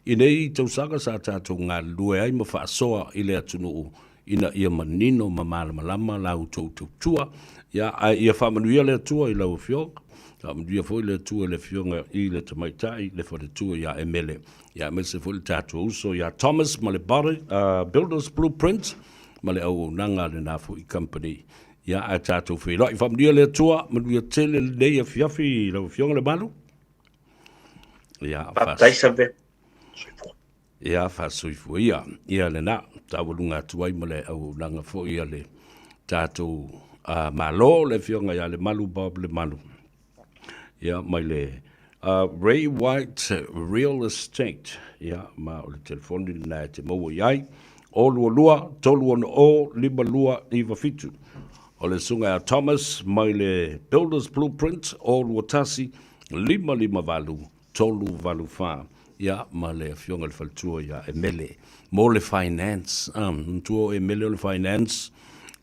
I nei tausaga sa tatou galulue ai ma faasoa i le atunuu ina ia manino ma malamalama la outou tautua, ia, ae ia faamanuia le Atua i lau Afioga, faamanuia foi le Atua i le Afioga i le Tamaitai, le faletua ia Emele, ia aemaise foi le tatou uso ia Thomas ma le Body, Builders Blueprint ma le auaunaga a lena foi company. Ia, ae tatou feiloai. Faamanuia le Atua, manuia tele lenei afiafi i lau Afioga Lemalu. Ia, Faafetai Save. Soifua. Ia, faasoifua ia. Ia lena, taualuga atu ai ma le auaunaga foi a le tatou Malo, le Afioga ia Lemalu Bob Lemalu. Ia, mai le Ray White Real Estate, ia, ma o le telefoni lena e te maua i ai, 022 360 5297. O le susuga ia Thomas mai le Builders Blueprint, 021 558 384. Ia, ma le afioga i le faletua ia Emele mo le finance. Manatua o Emele o le finance,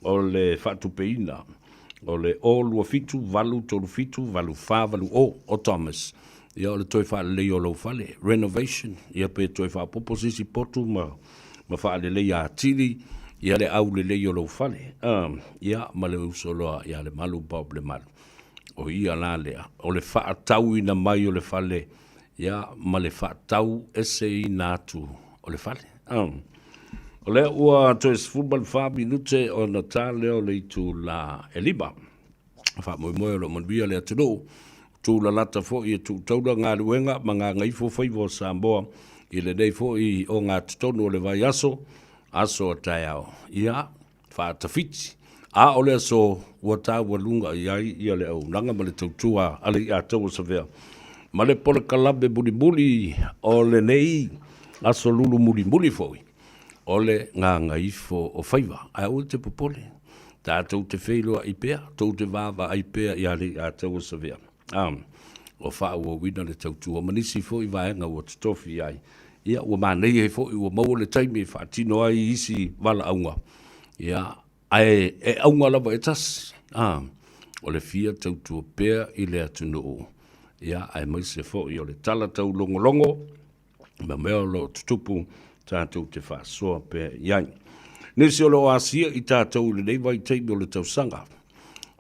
o le faatupeina. O le 027 837 8480 o Thomas. Ia o le toe faaleleia o lou fale, renovation, ia pe toe faaopoopo se isi potu ma, ma faaleleia atili ia le aulelei o lou fale. Ia ma le uso loa ia Lemalu Bob Lemalu. O ia la lea, o le faatauina mai o le fale, ia ma le faatau eseina atu o le fale. O lea ua toe 14 minute ona ta lea o le itula e 5. Faamoemoe o lo o manuia le atunuu, tulalata foi e tuu taula galuega ma gagaifo faiva o Samoa i lenei foi ogatotonu o le vaiaso, aso a taeao. Ia, faatafiti. A o le aso ua taualuga i ai ia le auaunaga ma le tautua a le Iataua Savea ma le polokalame mulimuli o lenei aso lulu mulimuli foi o le gagaifo o faiva. Ae aua te popole, tatou te feiloai pea, tou te vaavaai pea ia le Iataua Savea. A o faaauauina le tautua ma nisi foi vaega ua totofi i ai. Ia, ua manaia ai foi ua maua le taimi e faatino ai isi valaauga, ia, ae e auga lava e tasi, a, o le fia tautua pea i le atunuu, ia, aemaise foi o le tala taulogologo ma mea o lo o tutupu tatou te faasoa pea i ai. Nisi o lo o asia i tatou i lenei vaitaimi o le tausaga,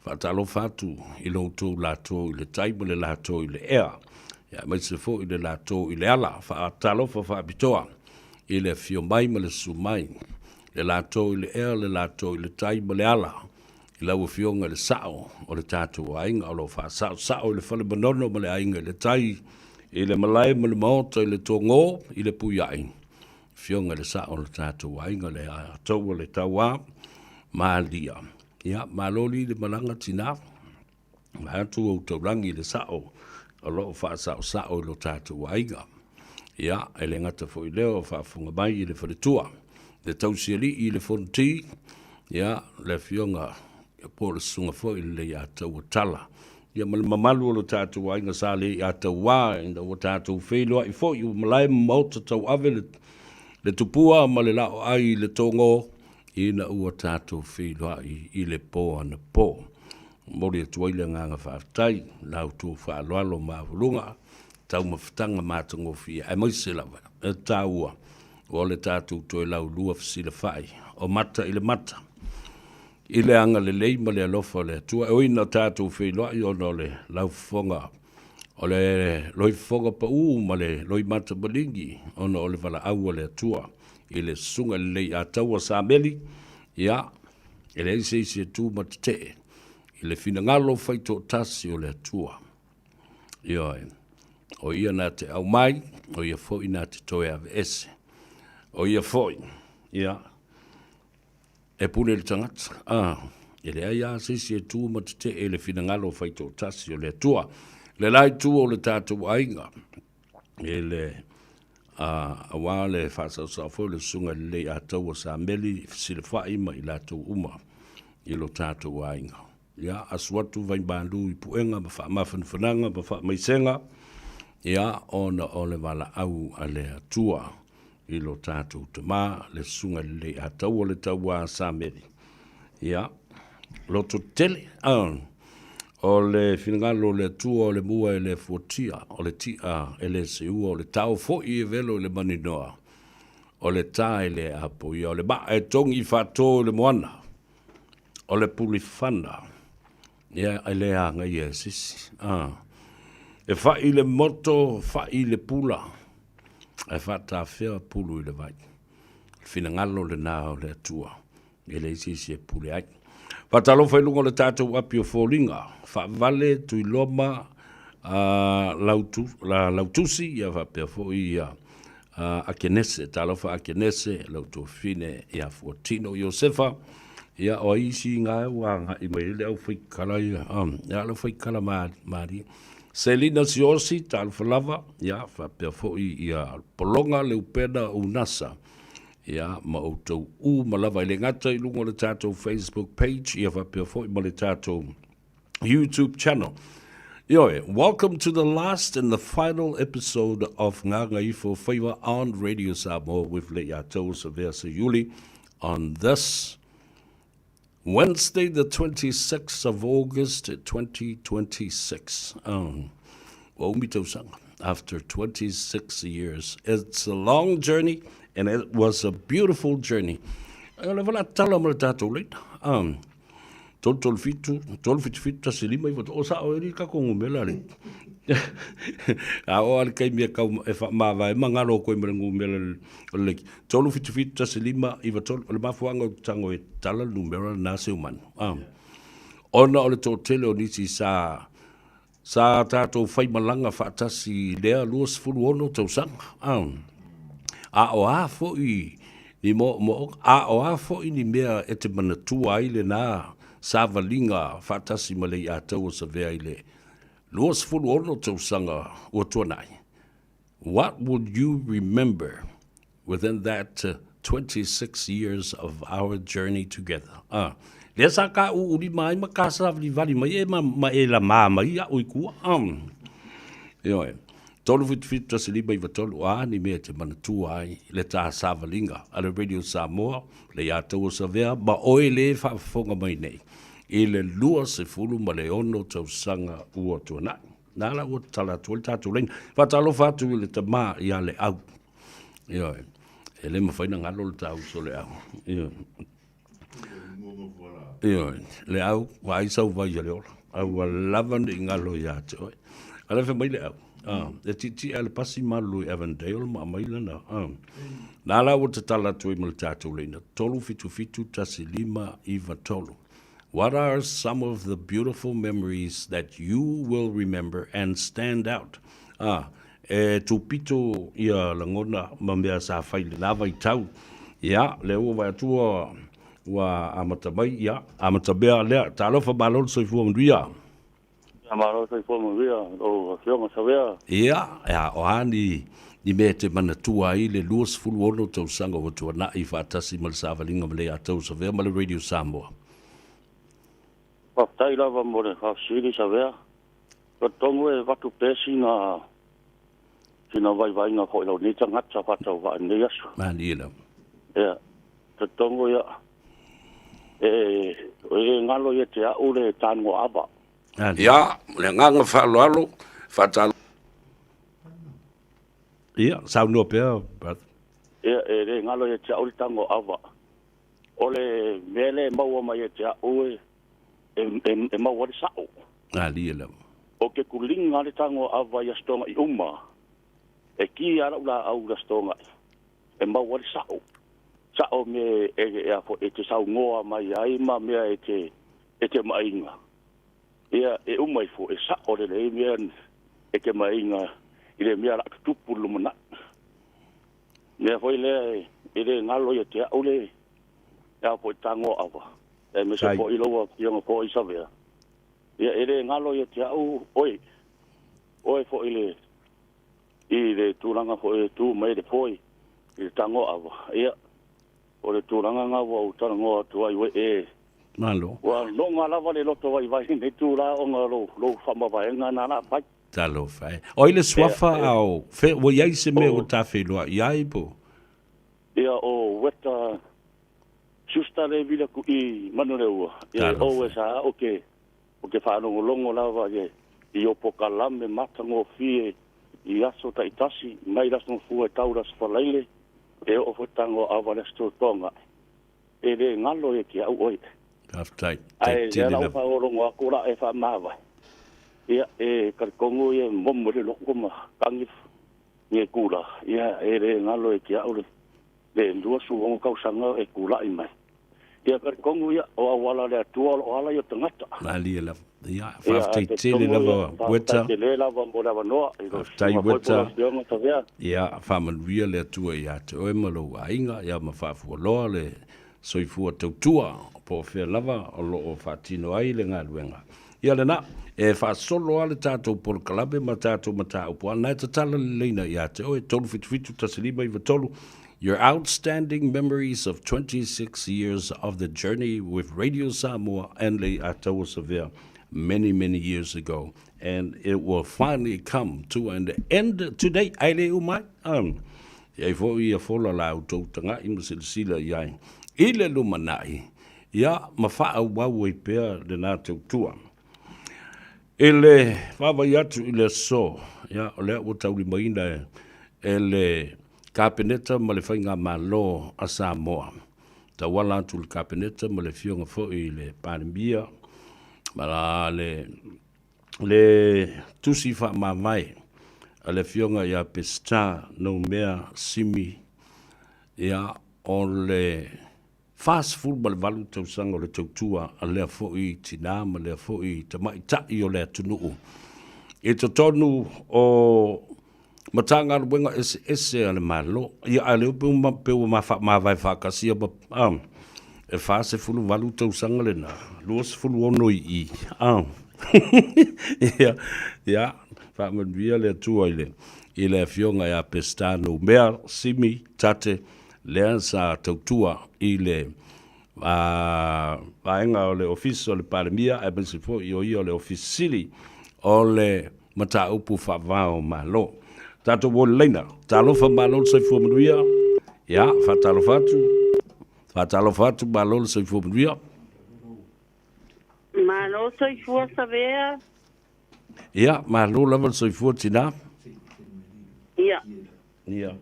faatalofa atu i lo outou latou i le tai ma le latou i le ea, aemaise foi le latou i le ala, faatalofa faapitoa i le afio mai ma le susu mai, le latou i le ea, le latou i le tai ma le ala, i lau Afioga i le Sao o le tatou aiga o lo o faasaosao i le fale manono ma le aiga i le tai, i le malae ma le maota i le togō, i le puiai, Afioga i le Sao o le tatou aiga, le Ataua le Tauā, Malia. Ia, malo li le malaga tinā, vaeatu ou taulagi i le Sao o lo o faasaosao i lo tatou aiga. Ia, e le gata foi i lea o faafofoga mai i le faletua, le tausialii i le fonoti, ia, le afioga po o le susuga foi i le Leiataua Tala. Ia ma le mamalu o lo tatou aiga sa Leiatauā ina ua tatou feiloai foi ua malae ma maota tauave le, le tupua ma le laoai i le togō ina ua tatou feiloai i le pō anapo. Momoli atu ai le agaga faafetai i la outou faaaloalo maualuga, taumafataga matagofie, aemaise lava e taua o le tatou toe laulua fesilafai o mata i le mata i le agalelei ma le alofa o le Atua. E ui ina tatou feiloai ona o le laufofoga o le loifofoga pau ma le loimata maligi ona o le valaau a le Atua i le Susuga i le Leiataua Sameli, ia, e leai se isi e tu ma tetee i le finagalo faitoatasi o le Atua. Ioe, o ia na te aumai, o ia foi na te toe aveese. O ia foi, ia, e pule le tagata. Ah, e leai lava se isi e tu ma tetee i le finagalo faitoatasi o le Atua. Le la itu o le tatou aiga, i le aua le faasaosao foi o le Susuga i le Leiataua Sameli Fesilafai ma i latou uma i lo tatou aiga. Ia, asu atu vaimalu i puega ma faamafanafanaga ma faamaisega, ia, ona o le valaau a le Atua i lo tatou tama, le Susuga i le Leiataua le Tauā Sameli. Ia, loto tele, o le finagalo o le Atua o le mua e le fuatia, o le ti'a e le seua, o le tao foi e velo i le maninoa, o le ta e le apoia, o le maa e togi faato i le moana, o le pulifana, ia, e le agaia e se isi. E fa'i le moto, fa'i le pula, ae faatafea pulu i le vai. O le finagalo lena o le Atua. E leai se isi e pule ai. Faatalofa i luga o le tatou api o foliga, Faavale, Tuiloma, Lautu, la, Lautusi, ia faapea foi ia Akenese. Talofa Akenese, Lautuafine, ia Fuatino Iosefa. Ia, o ai isi ngā ua agai mai ai le aufaikala ia, ia le aufaikala malie. Selina Siosi, talofa lava, ia, faapea foi ia Pologa Leupena Unasa, ia, ma outou uma lava. E le gata i luga o le tatou Facebook page, ia faapea foi ma le tatou YouTube channel. Ioe, welcome to the last and the final episode of Gagaifo Faiva on Radio Samoa with Leiataua Savea Seiuli on this Wednesday, the 26th of August, 2026. Ua umi tausaga, after 26 years. It's a long journey and it was a beautiful journey. O le vala tala ma le tatou leina. 337, 377, 15, o sao e ri ka kongu mela le. A o ale kai mea kau e wha mavae ma ngaro koe ma le ngumela o le leki. 377, 15, 93, o le mafuanga o tango e tala numera na se umanu. Ona o le tōtele o nisi sa Sa tatou faimalaga faatasi i lea 26 tausaga. A o a foi ni moomooga, a o a foi ni mea e te manatua ai lenā savaliga faatasi ma Leiataua Savea i le 26 tausaga ua tuanai? What would you remember within that 26 years of our journey together? Ah, lea sa ka uulima ai ma ka savalivali mai e ma, ma e lamā mai iaʻu i kua. Um, ioe, 377 1593, a ni mea e te manatua ai le tā savaliga a le Radio Samoa, le iā taua Savea, ma oe le faafofoga mai nei i le 26 tausaga ua tuanai. Nā la ua tatala atu ai le tatou laina. Faatalofa atu i le tamā ia Leau. Ioe. E le mawhai na ngalo le tā uso Leau. Ioe. Ioe. Leau, wa ai sau vai ia le ola. A ua lava ni ngalo ia te oe. A le mai Leau. Ah, e titi a le pasi malu i Avondale ma mai lana. Ah. Nā la ua tatala atu ai ma le tatou laina. 377 15 93. What are some of the beautiful memories that you will remember and stand out? Ah, e tupito ia lagona ma mea sa fai lenā vaitau. Ia, lea ua vaai atu ua, ua amata mai, ia, amata mea lea. Talofa malo le soifua manuia. Ia malo le soifua manuia lau Afioga Savea. Ia, ia, o a ni, ni mea e te manatua ai le 26 tausaga ua tuanai faatasi ma le savaliga ma Leiataua Savea ma le Radio Samoa? Faafetai lava mo le faafesili Savea. Talitonu e avatu pea sina, sina vaivaiga foi i lou nei tagata faatauvaa i lenei aso. Malie lava. Ia, talitonu ia, e, e galo ia te au le tanuaava. Ia, le agaga faaaloalo, faatalo. Ia, saunoa pea, brother. Ia, e le galo ia te au le tanuaava. O le mea lea e maua mai ia te au e, e, e, e maua ai le sa'o. Alie lava. O ke kuliga le tanuaava i Aso Toga'i uma, e ki a la'u laau i le Aso Toga'i, e maua ai le sa'o. Sa'o me e, e, a foi, e te saunoa mai ai ma mea e te, e te maaiga. Ia, e uma ifo, e sa'o lelei mea e te maaiga i le mea o le a tutupu i le lumanai. Mea foi lea e le galo ia te au le a foi tagoaava, aemaise foi lau Afioga foi Savea. Ia, e le galo ia te au oe, oe foi le i le tulaga foi e tu mai le foe i le tagoaava. Ia, o le tulaga na ua ou talanoa atu ai ua e Malo. Ua noga lava le loto vaivai i lenei itula ona o lou, lou faamavaega na la fai. Talofa e. O ai le suafa a o fea, ua i ai se mea ua ta feiloai ai po? Ia, o Weta Schuster le vila ku i Manuleua. Ia, o e sa o ke, o ke faalogologo lava i, i o pokalame matagofie i aso taitasi, mai le Aso Gafua e tau i le Aso Faraile, e oo foi tagoaava i le Aso Totoga. E le galo ia te au oe. Faafetai. Ae lea la ua faalogologo atu la e faamavae. Ia, e talitonu ia e momo i le loto ma tagi i kula. Ia, e le galo ia te au le 26 tausaga e tulai mai. Ia, talitonu ia, o auala o le Atua o lo o ala ia o tagata. Malie lava. Ia, faafetai tele lava Weta. Faafetai tele lava mo le avanoa i lau Faafetai susuga foi po o Weta. lau Afioga Savea. Ia, faamanuia le Atua ia te oe ma lou aiga, ia ma faafualoa le soifua tautua, po o fea lava o lo o faatino ai le galuega. Ia lena, e faasolo lava le tatou polokalame ma tatou mataupu, a o lena e tatala le laina ia te oe, 377 1593, Your outstanding memories of 26 years of the journey with Radio Samoa and Lei'ataua Savea many, many years ago and it will finally come to an end today. Ae le uma ai. Um, e ai foi ia fola la outou taga'i ma silasila i ai i le lumanai, ia ma faaauau ai pea lena tautua. I le vaavaai atu i le aso, ia, o lea ua taulimaina e, e le Kapeneta ma le Faigamalo a Samoa, tauala atu i le Kapeneta ma le Afioga foi i le Palemia, ma le, le tusi faamavae a le Afioga ia Peseta Noumea Simi, ia, o le 48 tausaga o le tautua a lea foi tinā ma lea foi tamaitai o le atunuu i totonu o Matagaluega eseese a le Malo. Ia, a o lea pei ua ma faamavae faatasi ia ma, a, e 48 tausaga lena, 26 i i, a. Ia, ia, faamanuia le Atua i le, i le Afioga ia Peseta Noumea Simi Tate, lea sa tautua i le vaega o le Ofisa o le Palemia aemaise foi o ia o le Ofisa Sili o le Mataupu Faava o Malo. Tatou o i le laina. Talofa malo le soifua manuia. Ia, faatalofa atu. Faatalofa atu malo le soifua manuia. Malo soifua Savea. Ia, malo lava le soifua tinā. Ia. Ia.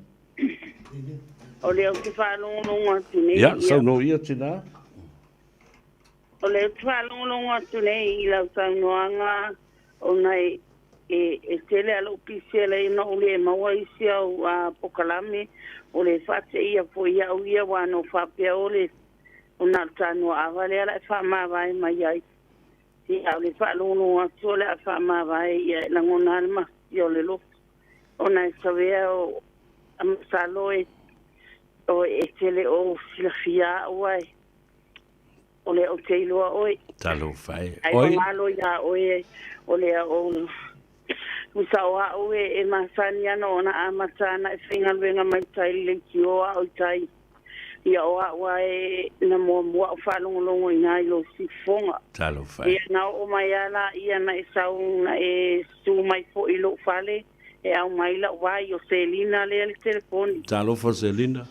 O lea ou te faalogologo atu nei. Ia, saunoa ia tinā. O lea ou te faalogologo atu nei i lau saunoaga ona e e, e tele a lou pisi e lei na ou le maua isi au a pokalame o le faateia foi ia'u ia ua na ou faapea o le o na o le tanoa ava lea la e faamavae mai ai. Ia o le faalogologo atu o le a faamavae ia e lagona a le mafatia o le loto ona e savea o a masalo e o e te le o silafia a'u ae o lea ou te iloa oe. Talofa e. Ai Oi. Malo iā oe o lea o usa o a'u e, e masani ana ona amata ana e faigaluega mai tai le leitio a'u i tai. Ia o a'u a e na muamua a'u faalogologo i ina i lou siufofoga. Talofa e. Ia na oo mai a laia na e sau na e su mai foi i lou fale e aumai la'u vai o Selina lea le telefoni. Talofa Selina.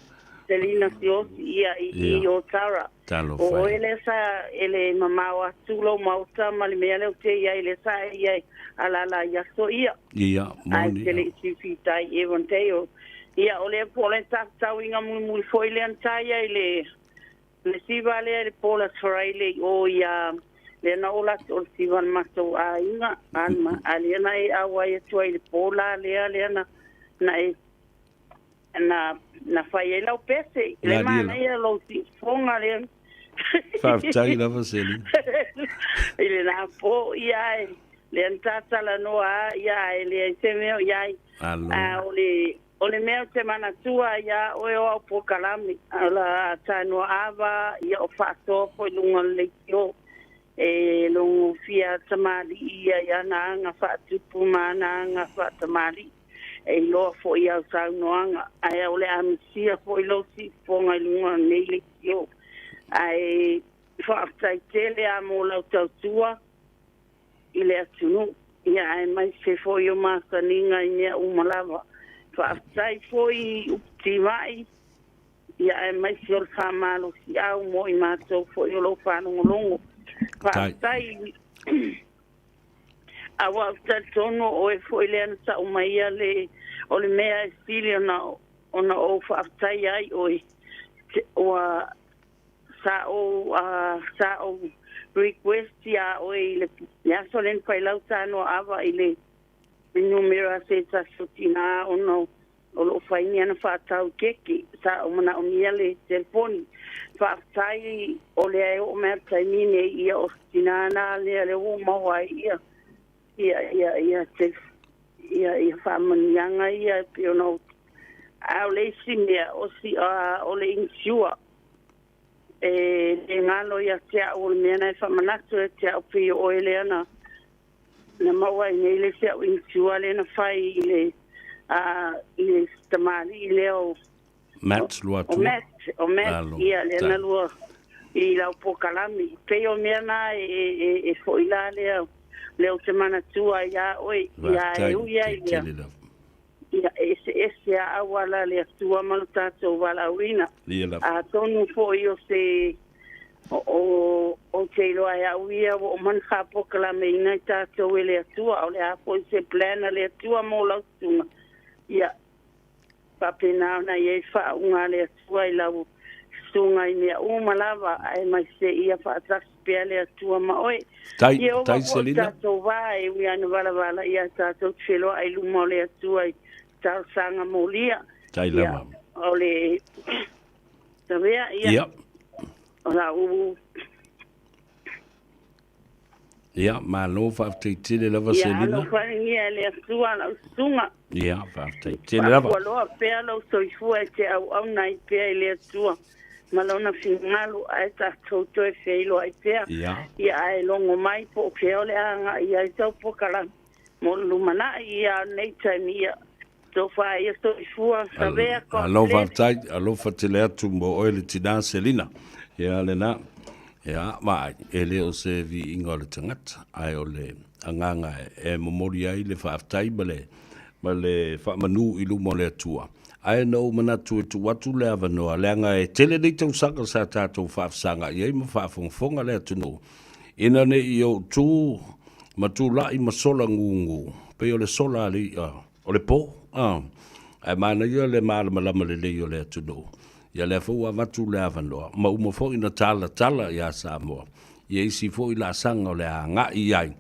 Selina Siosi ia i i Otara. Talofa O oe e. lea sa e le mamao atu lou maota ma le mea lea ou te i ai lea sa e i ai alala i aso ia. Ia, Ae moni. te le i fifitai i Evandale. Ia, o lea po o le tauiga mulimuli foi lea na taia i le le siva lea i le Paula Traile i o ia lea na ola atu o le siva le matou aiga alma a lea na e auai atu ai i le Paula lea lea na na e na na fai ai lau pese i le Malie la. manaia lou siufofoga lea. Faafetai lava Selina. I le la po ia e lea na tatalanoa a ia e leai se mea o i ai. Alo. A o le o le mea ou te manatua ia oe o au polokalame o la tanoa ava ia o faasoa foi luga o le leitio e logo fia tamalii ia i ana aga faatupu ma ana aga faatamalii e iloa foi i au saunoaga ae o le a misia foi lou siufofoga i luga o lenei leitio ae faafetai tele a mo lau tautua i le atunuu ia aemaise foi o masaniga i mea uma lava. Faafetai foi i upu timai ia aemaise o le faamalosiau mo i matou foi o lou faalogologo. Faafetai aua ou te talitonu o oe foi lea na tau maia le o le mea e sili ona ona ou faafetai ai oe ua Sa ou sa ou request iā oe i le le aso lea na fai lau tanoa ava i le numera se tasi o tinā ona o loo fai ni ana faatau keke. Sa ou manaomia le telefoni. Faafetai o lea e oo mai a le taimi nei ia o se tinā na lea lea ua ou maua ai ia ia ia ia te ia ia faamanuiaga ia e pei ona ou A o le isi mea o si a o le insure e le galo ia te au o le mea na e faamanatu ia te au pei o oe lea na na maua ai nei le isi au initua lea na fai i le a i le tamalii lea o Matt Luatua. O Matt, o Matt, ia lea na lua i lau polokalame. Pei o mea na e, e, e, e fo'i la lea, lea ou te manatua ai iā oe, ia e ui ai lea. Ia, e eseese a auala a le Atua ma lo tatou valaauina. Atonu foi o se o, o, ou te iloa e au ia ua uma ona faapolokalameina i tatou e le Atua, o le a foi se plan a le Atua mo lau susuga, ia faapena ona i ai faauuga a le Atua i lau susuga i mea uma lava, aemaise ia faatasi pea le Atua ma oe. Tai, Ia ova tai foi Selina. tatou va e ui lava ina valavala ia tatou te feloai i luma o le Atua i talosaga molia. Tai Ia, lava. o le Tavea, ia, Ia. o lau Ia, malo faafetai tele lava Ia Selina. alofagia e le Atua lau susuga. Ia, faafetai tele lava. Faafualoa pea lou soifua e te auauna ai pea i le Atua ma Lona finagalo, ae tatou toe feiloai pea. Ia. Ia ae logo mai po o fea o le a agai ai sau polokalame mo le lumanai. Ia, o lenei taimi, ia tofa ia soifua, Savea, God Alo bless. faafetai, alofa tele atu mo oe le tinā Selina. Ia lena. Ia, vaai, e le o se viiga o le tagata, ae o le agaga e momoli ai le faafetai ma le, ma le faamanu i luma o le Atua. Ae na ou manatu e tuu atu le avanoa, leaga e tele nei tausaga sa tatou faafesagai ai ma faafogafoga le atunuu, ina ne i ou tu ma tulai ma sola gugu, pei o le sola a le i'a o le po, a. Ae manaia le malamalama lelei o le atunuu. Ia lea foi ua avatu le avanoa, ma uma foi na talatala ia Samoa ia isi foi laasaga o le a agai i ai.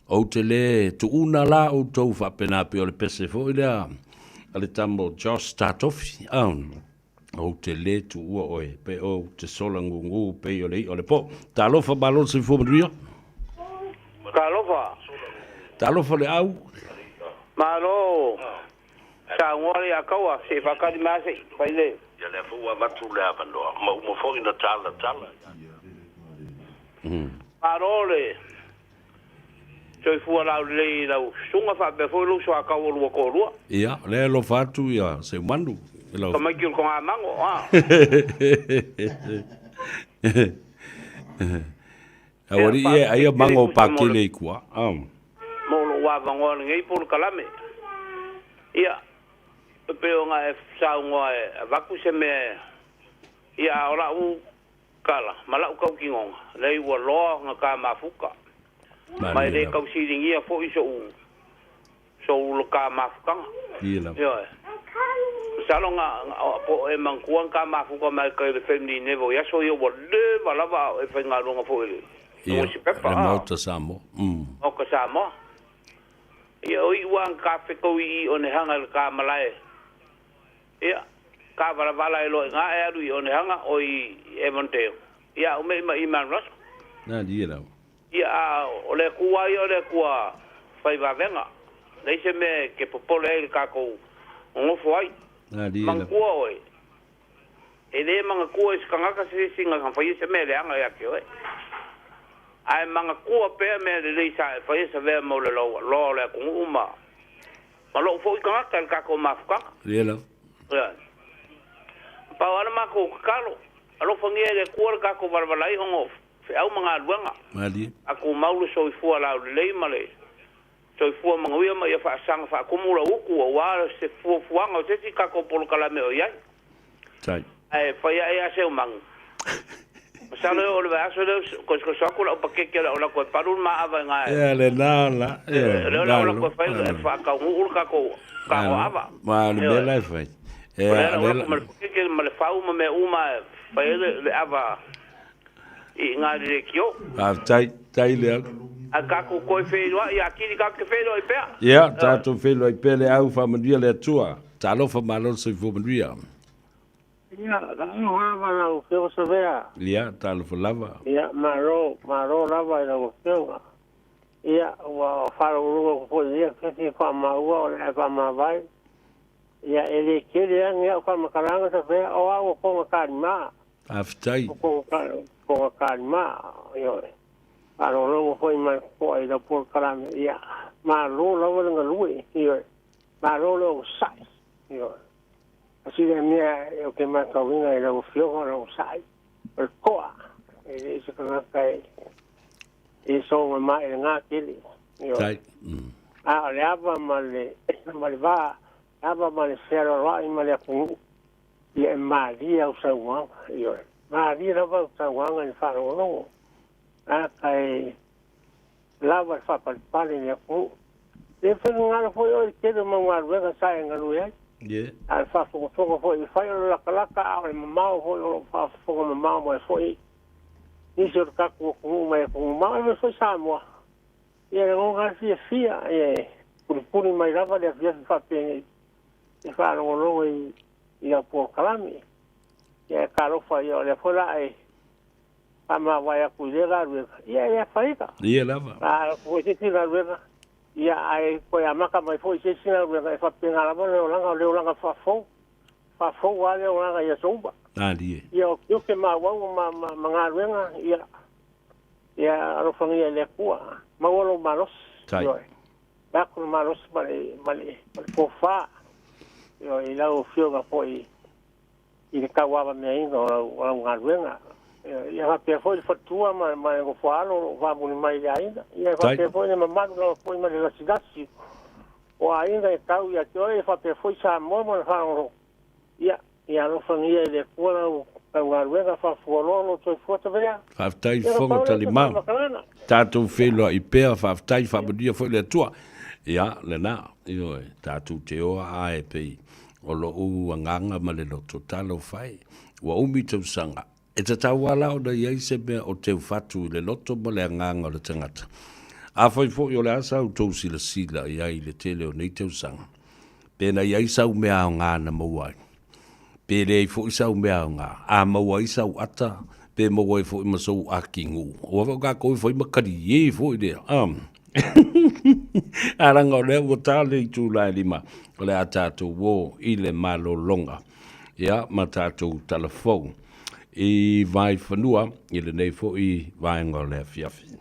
Ou te le tuuna la outou faapena pei o le pese foi lea a le tama o Josh Tatofi, a. Ou te le tuua oe pe ou te sola gugu pei o le i'a o le po. Talofa malo le soifua manuia. Talofa. Talofa le au. Malo. Saunoa le Ataua se i faatali mai a se i fai le. Ia lea foi ua avatu le avanoa ma uma foi na talatala. Malo le soifua laulelei i lau susuga faapea foi lou soatau o lua toalua. Ia, o lea e alofa atu ia Seumanu i lau. Tamaiti o le togamago a. Aualii e, aia mago pakele i kua. Mo lou avanoa lenei polokalame. Ia, e pei ona e saunoa e avatu se mea, ia, a o lau tala ma lau tautinoga, leai ua loa ona ta mafuta. Ma e le tau siligia foi sou sou ta mafutaga. Ioe. Masalo na po o e manatua na ta mafuta mai kai le family never i aso ia ua leva lava a o e faigaluega foi i le nusipepa. Le Maota Samoa. Maota Samoa. Ia o iu a na ta fetau i i Onehanga i le ta malae. Ia, ka valavala e loa i na e alu i Onehanga o i Avondale. Ia, o mei ma i Mount Russell. Na lie lau. Ia, a o le Atua ia o le Atua fai vavega. Leai se mea e ke popole ai le tatou nonofo ai. Na lie lau. Manatua oe, e le manatua i se tagata se isi na faia se mea leaga ia te oe. Ae manatua pea mea lelei sa e faia sa vea mo le loa o le atunuu ma ma lou foi tagata i le tatou mafutaga. Ia lava. Ioe. Pau lava le matou tatalo, alofagia e le Atua le tatou valavalai ona o feau ma galuega. Malie. A tumau le soifua laulelei ma le soifua manuia ma ia faasaga faatumu lau utu aua se fuafuaga o se isi tatou polokalame o i ai. Tai. Ae fai ae ia Seumanu. Masalo e oo i le vaiaso lea kosokoso atu lau paketi o le au lako e palu le maava i na e. Ia lena la. Ia lea o le au lako e fai e faataunuu le tatou tago ava. Ma o le mea la e fai. O lea o le au lako ma le paketi ma le fau ma mea uma e fai ai le ava i ina i le leitio. Faafetai, tai le au. Ae tatou toe feiloai ia Kili tatou te feiloai pea. Ia, tatou feiloai pea le au, faamanuia le Atua. Talofa malo le soifua manuia. Ia, talofa lava lau Afioga Savea. Ia, talofa lava. Ia, malo, malo lava i lau Afioga. Ia, ua faalogologo atu foi i lenei afiafi e faamaua o le ae faamavae. Ia, e le tele lava ni au faamatalaga Savea, o au o Foga Kalima. Faafetai. O Foga Kalima, ioe. Faalogologo foi ma le totoa i lau polokalame, ia. Malo lava le galue, ioe. Malo le onosai, ioe. Asi le mea e ou te matauina i lau Afioga o le onosai, o le toa, e le o se tagata e e soga mai i le gā tele, ioe. Tai. A o le ava ma le ma le va, ava ma le fealoaloai ma le atunuu, ia e malie au saunoaga, ioe. Malie lava au saunoaga i le faalogologo. Ata e lava le faapalepale i le atunuu. E finagalo foi oe i le tele o mau galuega sa e galue ai. A o le faafogafoga foi e fai o le latalata a o le mamao foi o lo o faafofoga mamao mai foi nisi o le tatou atunuu mai atunuu mamao aemaise foi Samoa. Ia e lagona lava le fiafia e pulipuli mai lava le afiafi faapenei e faalogologo i lau polokalame. Ia e talofa ia o lea foi la e faamavae atu i lea galuega, ia e le afaina. Ia lava. A alu atu foi i se isi galuega, ia ae toe amata mai foi i se isi galuega, e faapena lava le olaga, o le olaga faafou, faafou lava le olaga i aso uma. Alie. Ia o tiute ma auauna ma, ma, ma galuega, ia, ia alofagia e le Atua, maua lou malosi. Tai. Ioe. Vaeatu le malosi ma le, ma le, ma le tofa, ioe, i lau Afioga foi i le tauavameaina o lau, o lau galuega. Ia faapea foi le faletua ma, ma le nofoaalo o lo o famuli mai i le aiga. Ia faapea foi le mamalu lava foi ma le lasilasi o aiga e tau ia te oe, faapea foi Samoa ma le faalogologo. Ia, ia alofagia e le Atua lau, lau galuega faafualoa lou soifua Taveia. Faafetai Ia, na Fofoga pau lea o se Talimau. faamatalaga. Tatou feiloai pea, faafetai, faamanuia foi le Atua. Ia, lena, ioe, tatou te oa a e pei O lou agaga ma le loto talofa e, ua umi tausaga, e tatau lava la ona i ai se mea o teufatu i le loto ma le agaga o le tagata. Afai foi o le a sa outou silasila i ai i le tele o nei tausaga, pe na i ai sau mea aoga na maua ai, pe leai foi sau mea aoga, a maua ai sau ata, pe maua ai foi ma sou akigū. Aua foi o kākou e fai ma kaliē foi lea, a. A leaga o lea ua ta le itula e 5, o le a tatou o i le malologa, ia, ma tatou talafou i Vaifanua i lenei foi vaega o le afiafi.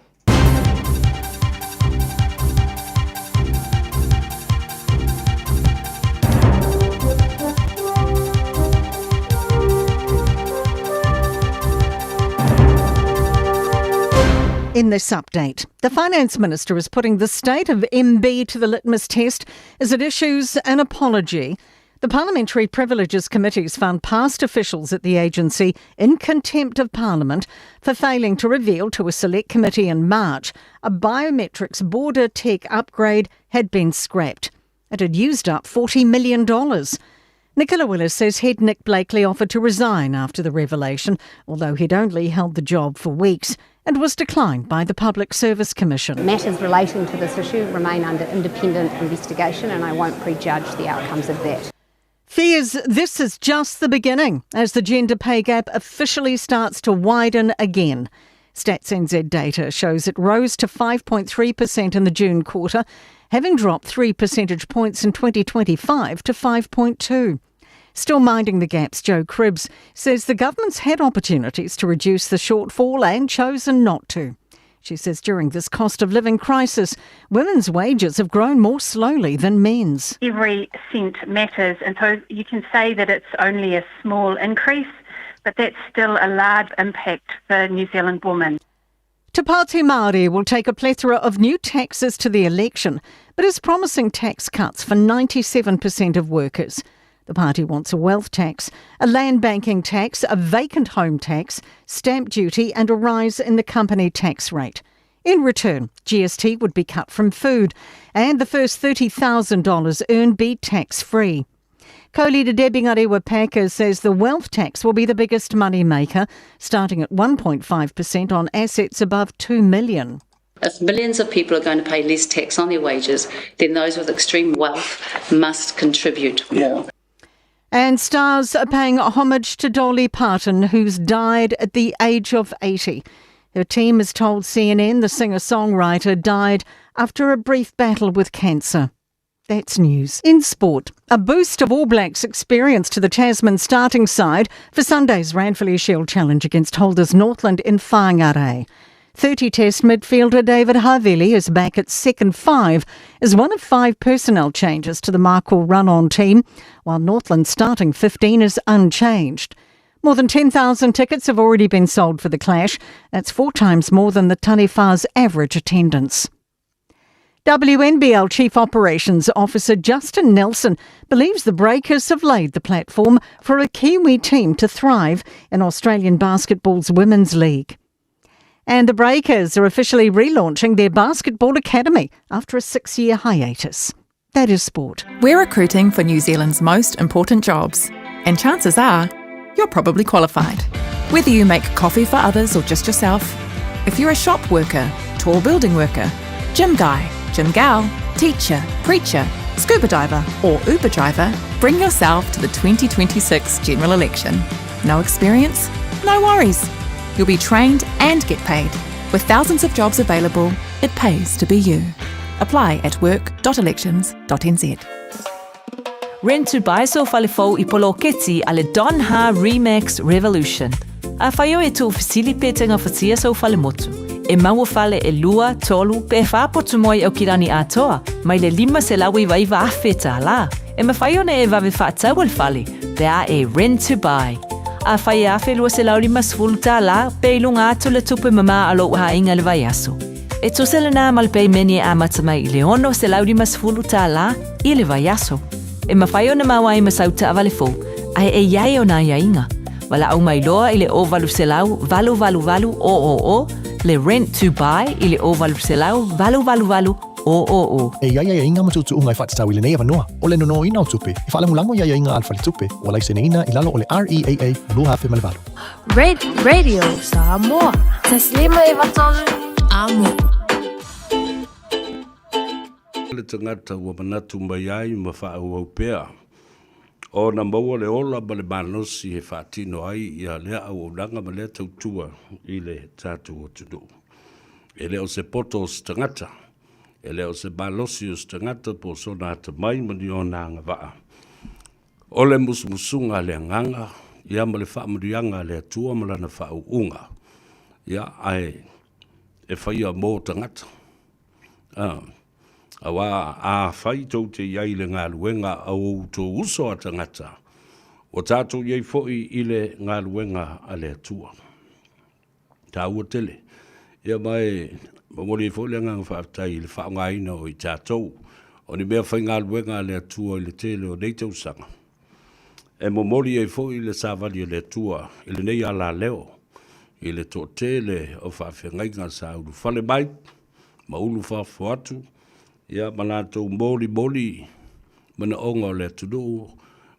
In this update, the Finance Minister is putting the state of MB to the litmus test as it issues an apology. The Parliamentary Privileges Committees found past officials at the agency in contempt of Parliament for failing to reveal to a select committee in March a biometrics border tech upgrade had been scrapped. It had used up $40 million. Nicola Willis says head Nick Blakely offered to resign after the revelation, although he'd only held the job for weeks and was declined by the Public Service Commission. Matters relating to this issue remain under independent investigation and I won't prejudge the outcomes of that. Fears this is just the beginning as the gender pay gap officially starts to widen again. Stats NZ data shows it rose to 5.3% in the June quarter, having dropped 3 percentage points in 2025 to 5.2. Still minding the gaps, Joe Cribbs says the government's had opportunities to reduce the shortfall and chosen not to. She says during this cost of living crisis, women's wages have grown more slowly than men's. Every cent matters, and so you can say that it's only a small increase, but that's still a large impact for New Zealand women. Te Pāti Māori will take a plethora of new taxes to the election, but is promising tax cuts for 97% of workers. The party wants a wealth tax, a land banking tax, a vacant home tax, stamp duty, and a rise in the company tax rate. In return, GST would be cut from food and the first $30,000 earned be tax free. Co-leader Debbie Ngarewa Packer says the wealth tax will be the biggest money maker, starting at 1.5% on assets above 2 million. If millions of people are going to pay less tax on their wages, then those with extreme wealth must contribute more. And stars are paying homage to Dolly Parton, who's died at the age of 80. Her team has told CNN the singer songwriter died after a brief battle with cancer. That's news. In sport, a boost of All Blacks experience to the Tasman starting side for Sunday's Ranfurly Shield challenge against holders Northland in Whangarei. 30 Test midfielder David Havili is back at second five as one of five personnel changes to the Markle run-on team, while Northland's starting 15 is unchanged. More than 10,000 tickets have already been sold for the clash. That's four times more than the Taniwha's average attendance. WNBL Chief Operations Officer Justin Nelson believes the Breakers have laid the platform for a Kiwi team to thrive in Australian Basketball's Women's League. And the Breakers are officially relaunching their Basketball Academy after a six year hiatus. That is sport. We're recruiting for New Zealand's most important jobs, and chances are you're probably qualified. Whether you make coffee for others or just yourself, if you're a shop worker, tall building worker, gym guy, gym gal, teacher, preacher, scuba diver, or Uber driver, bring yourself to the 2026 general election. No experience? No worries. You'll be trained and get paid. With thousands of jobs available, it pays to be you. Apply at work.elections.nz. Rent to buy so fale fou i poloketi a le Don Ha Remax Revolution. A whai o e tū fisili pe te ngawhatia sau fale motu. E maua fale e lua, tolu, pe e whāpotu moi au kirani atoa, mai le lima se lawi vaiva awhe tā la. E mawhai ona e wawe whaatau al fale, pe a e rent to buy. A whai e awhe lua se lauli masfulu tā la, pe i lunga atu le tupe mama a lou hainga le vai aso. E tusa le nā ma le peimene e amata mai i le $650 tālā i le vaiaso. E mafai ona mau ai ma sau taavale fou, ae e i ai ona aiaiga. Valaau mai loa i le 0800 888 000, le Rent to Buy i le 0800 888 000. E i ai aiaiga ma tuutuuga e faatatau i lenei avanoa, o le nonoina o tupe, e faalagolago i aiaiga a le faletupe ua laiseneina i lalo o le REAA 2008. Radio Samoa. Taslima Ivatolu Amo. Le tagata ua manatu mai ai ma faaauau pea ona maua le ola ma le malosi e faatino ai ia lea auaunaga ma lea tautua i le tatou atunuu. E le o se poto o se tagata, e le o se malosi o se tagata po o sona atamai ma ni ona agavaa. O le musumusuga a le Agaga, ia ma le faamanuiaga a le Atua ma Lana faauuga, ia, ae e faia mo tagata. A, auā afai tou te i ai i le galuega a outou uso a tagata, ua tatou i ai foi i le galuega a le Atua. Taua tele. Ia ma e momoli ai foi le agaga faafetai i le faaaogaina o i tatou o ni mea faigaluega a le Atua i le tele o nei tausaga. E momoli ai foi le savali a le Atua i lenei alaleo i le toatele o faafeagaiga sa ulufale mai ma ulufafo atu ia ma latou molimoli manaoga o le atunuu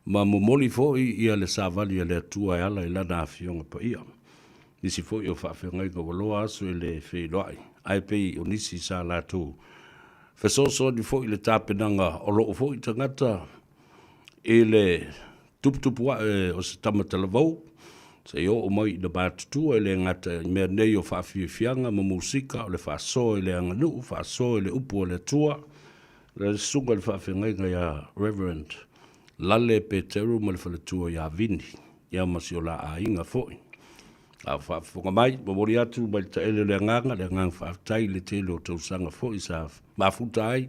ma momoli foi ia le savali a le Atua e ala i Lana Afioga Paia. Nisi foi o faafeagaiga ua loa aso e le feiloai, ae pei o nisi sa latou fesoasoani foi i le tapenaga o loo foi tagata i le tuputupu ae o se tama talavou, seia oo mai ina matutua e le gata i mea nei o faafiafiaga ma musika, o le faasoa i le aganuu, faasoa i le upu a le Atua, le susuga i le faafeagaiga ia Reverend Lale Peteru ma le faletua ia Vini, ia ma si o la aiga foi. A o faafofoga mai, momoli atu mai le taele o le agaga, le agaga faafetai i le tele o tausaga foi sa mafuta ai,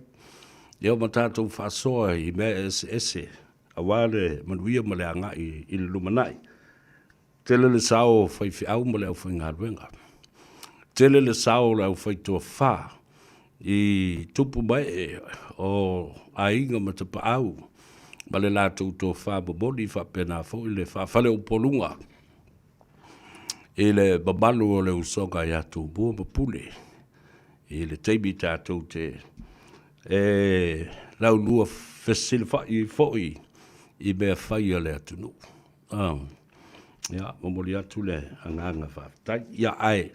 ia ma tatou faasoa i mea eseese aua le manuia ma le agai i le lumanai. Tele le sao o faifeau ma le aufaigaluega. Tele le sao o le aufaitoafa i tupu ma ee o aiga ma tapaau ma le latou tofa momoli faapena foi le faafaleupoluga i le mamalu o le usoga ia Tumua ma Pule i le taimi tatou te e laulua fesilafai foi i mea fai a le atunuu. Ah, ia, momoli atu le agaga faafetai. Ia, ae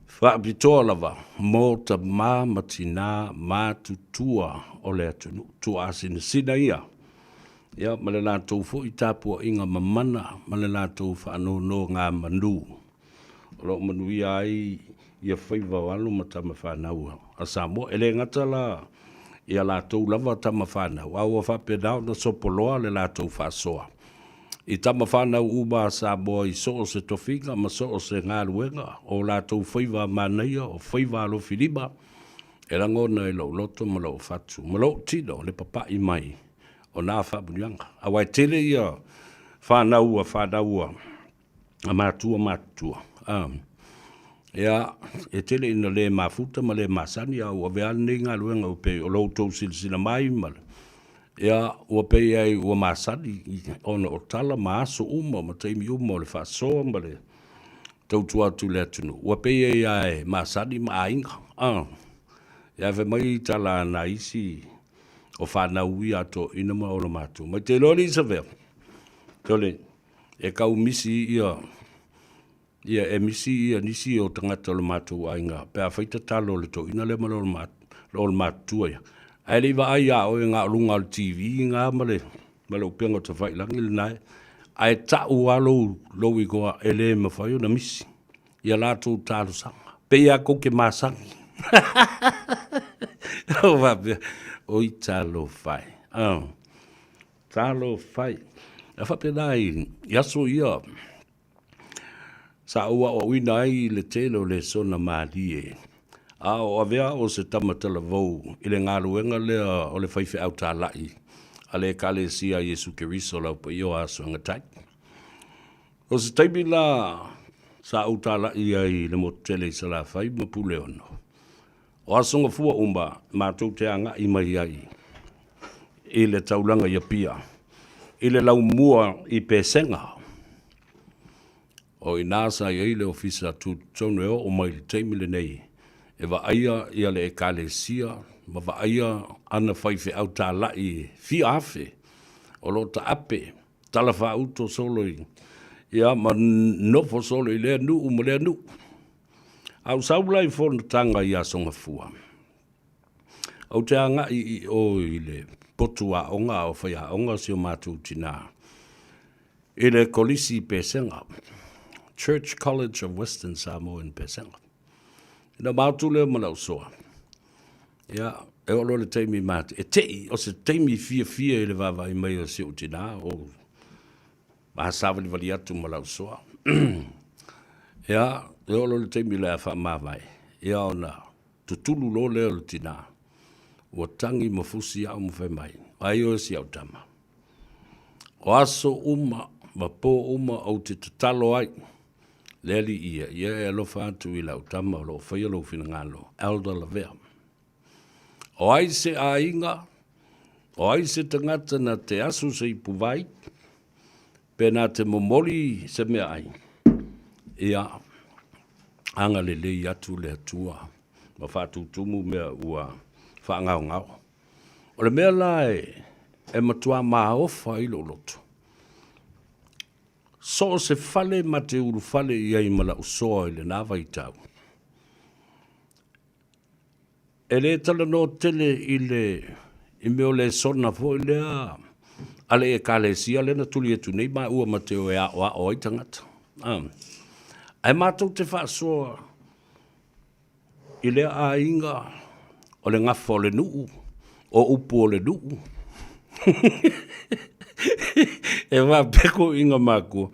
faapitoa lava mo tamā ma tinā matutua o le atunuu, tuaasinasina ia, ia ma le latou foi tapuaiga mamana ma le latou faanonogamanu o lo o manuia ai ia faiva o alo ma tama fanau a Samoa. E le gata la ia latou lava tama fanau, a ua faapena ona sopoloa le latou faasoa. I tama whanau uma a Samoa i so o se tofiga ma so o se galuega, o latou faiva manaia, o faiva alofilima, e lagona i lou loto ma lou fatu, ma lou tino le papa'i mai o nā faamuniaga. Aua e tele ia whanau a whanau a matua matutua. Ia, e tele ina le mafuta ma le masani, a ua avea lenei galuega ua pei o lo outou silasila mai ma le, ia, ua pei ai ua masani ona o tala ma aso uma ma taimi uma o le faasoa ma le tautua atu i le atunuu, ua pei ai lava e masani ma aiga. Ia, fai mai tala a nai isi o fanau ia a toeaiina ma ona matua. Mai te iloa alii Savea, sole, e tau misi ia, ia e misi ia nisi o tagata o le matou aiga pe afai tatalo le toeaina lea ma le matutua ia. Ae le i vaai ia oe na o luga o le TV na ma le ma le upega o tafailagi lena e, ae tau lava lou, lou igoa e le mafai ona misi ia latou talosaga. Pei lava tou te masani. Ou faapea, oi talofa e. Ah, talofa e. E faapena i, i aso ia, sa ou aoaoina ai le tele o lesona malie, a o avea au o se tama talavou i le galuega lea o le faifeau talai a le Ekalesia a Iesu Keriso lau paia o aso e gatai. O se taimi la sa ou talai ai i le motu tele i Salafai ma Puleono, o aso gafua uma matou te agai mai ai i le taulaga i Apia, i le laumua i Pesega. O i ina sa i ai le ofisa tutotonu e oo mai i le taimi lenei e vaaia ia le Ekalesia ma vaaia ana faifeau talai e fia afe o lo o taape tala faauto solo i ia ma nofo solo i lea nuu ma lea nuu. A ou sau la i fonotaga i Aso Gafua, ou te agai i o i le potu aoga a o faiaoga si o matou tinā i le Kolisi i Pesega, Church College of Western Samoa in Pesega. Ina maotu lea ma lau soa, ia, e oo loa le taimi mate, e tei, o se taimi fiafia i le vaavaai mai o si ou tinā, o ma savalivali atu ma lau soa. Ia, e oo loa le taimi o le a faamavae, ia ona tutulu loa lea o le tinā, ua tagi ma fusi au ma fai mai, Ai oe si au tama. O aso uma ma pō uma ou te tatalo ai, le Alii ia, ia e alofa atu i lau tama o lo o faia lou finagalo, Elder Lavea. O ai se aiga, o ai se tagata na te asu se ipuvai, pe na te momoli se meaai, ia, agalelei atu le Atua ma faatutumu mea ua faagaogao. O le mea la e, e matua maofa ai lou loto, so o se fale ma te ulufale i ai ma lau soa i lena vaitau, E le talanoa tele i le i mea o lesona foi lea a le Ekalesia lea na tuli atu nei maua ma te o e aoao ai tagata. Ae matou te faasoa i lea aiga o le gafa o le nuu, o upu o le nuu. E faapea toeaiina makua,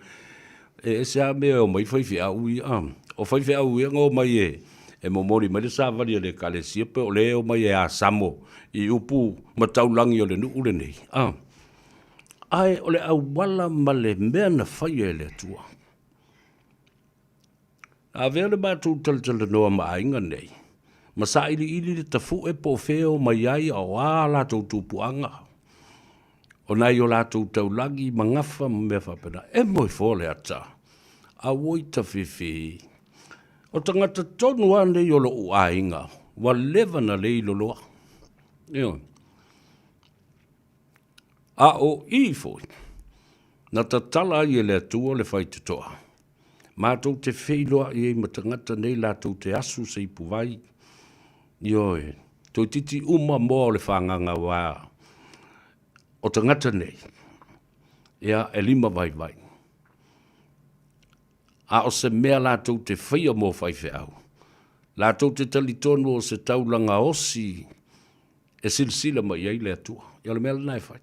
e ese lava mea e omai faifeau ia. O faifeau ia na omai e, e momoli mai le savali a le ekalesia pe o lea e omai e asamo i upu ma taulagi o le nuu lenei. A, ae o le auala ma le mea na faia e le Atua. Avea le matou talatalanoa ma aiga nei, ma sailiili le tafu'e po o fea e omai ai a o a latou tupuaga, o nai o latou taulagi ma gafa ma mea faapena. E moe fo le ata, auoi tafefe. O tagata tonu lava nei o lo'u aiga, ua leva na lei loloa. Ioe. A o i foi, na tatala ai e le Atua le faitotoa, matou te feiloai ai ma tagata nei latou te asu se ipuvai, ioe, toeitiiti uma moa o le fagaga aua o tagata nei, ia, e lima vaivai. A o se mea latou te faia mo faifeau, latou te talitonu o se taulaga osi e silasila mai i ai le Atua. Ia o le mea lena e fai.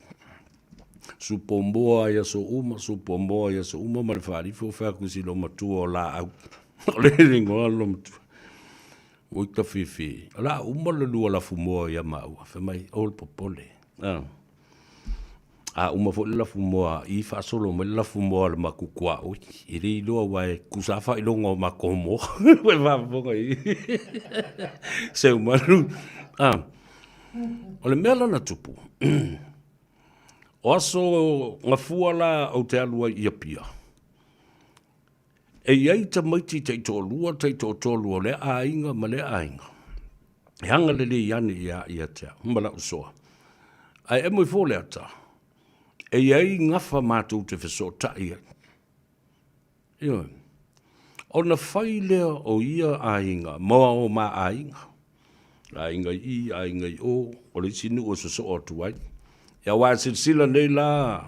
Supomoa i aso uma, supomoa i aso uma ma le faalifo fai atu i si loomatua o Laau. O le igoa o le loomatua. Ua ita fifi, o le a uma le lua lafumoa ia maua. Fai mai, aua le popole. A, a uma foi le lafumoa i faasolo mai le lafumoa a le matou tuaoi. E le iloa aua e tusa lava faailoga o matou moa. Ua e faafofoga i Seumalu. A, o le mea la na tupu, o aso gafua la ou te alu ai i Apia, E i ai tamaiti taitoalua, taitoatolu o lea aiga ma lea aiga, e agalelei ane ia ia te au ma lau soa. Ae emo ifo le ata, e i ai gafa matou te fesootai ai. Ioe. Ona fai lea o ia aiga ma o ma aiga, aiga i i, aiga i o, o le isi nuu e sosoo atu ai. Ia aua e silasila nei la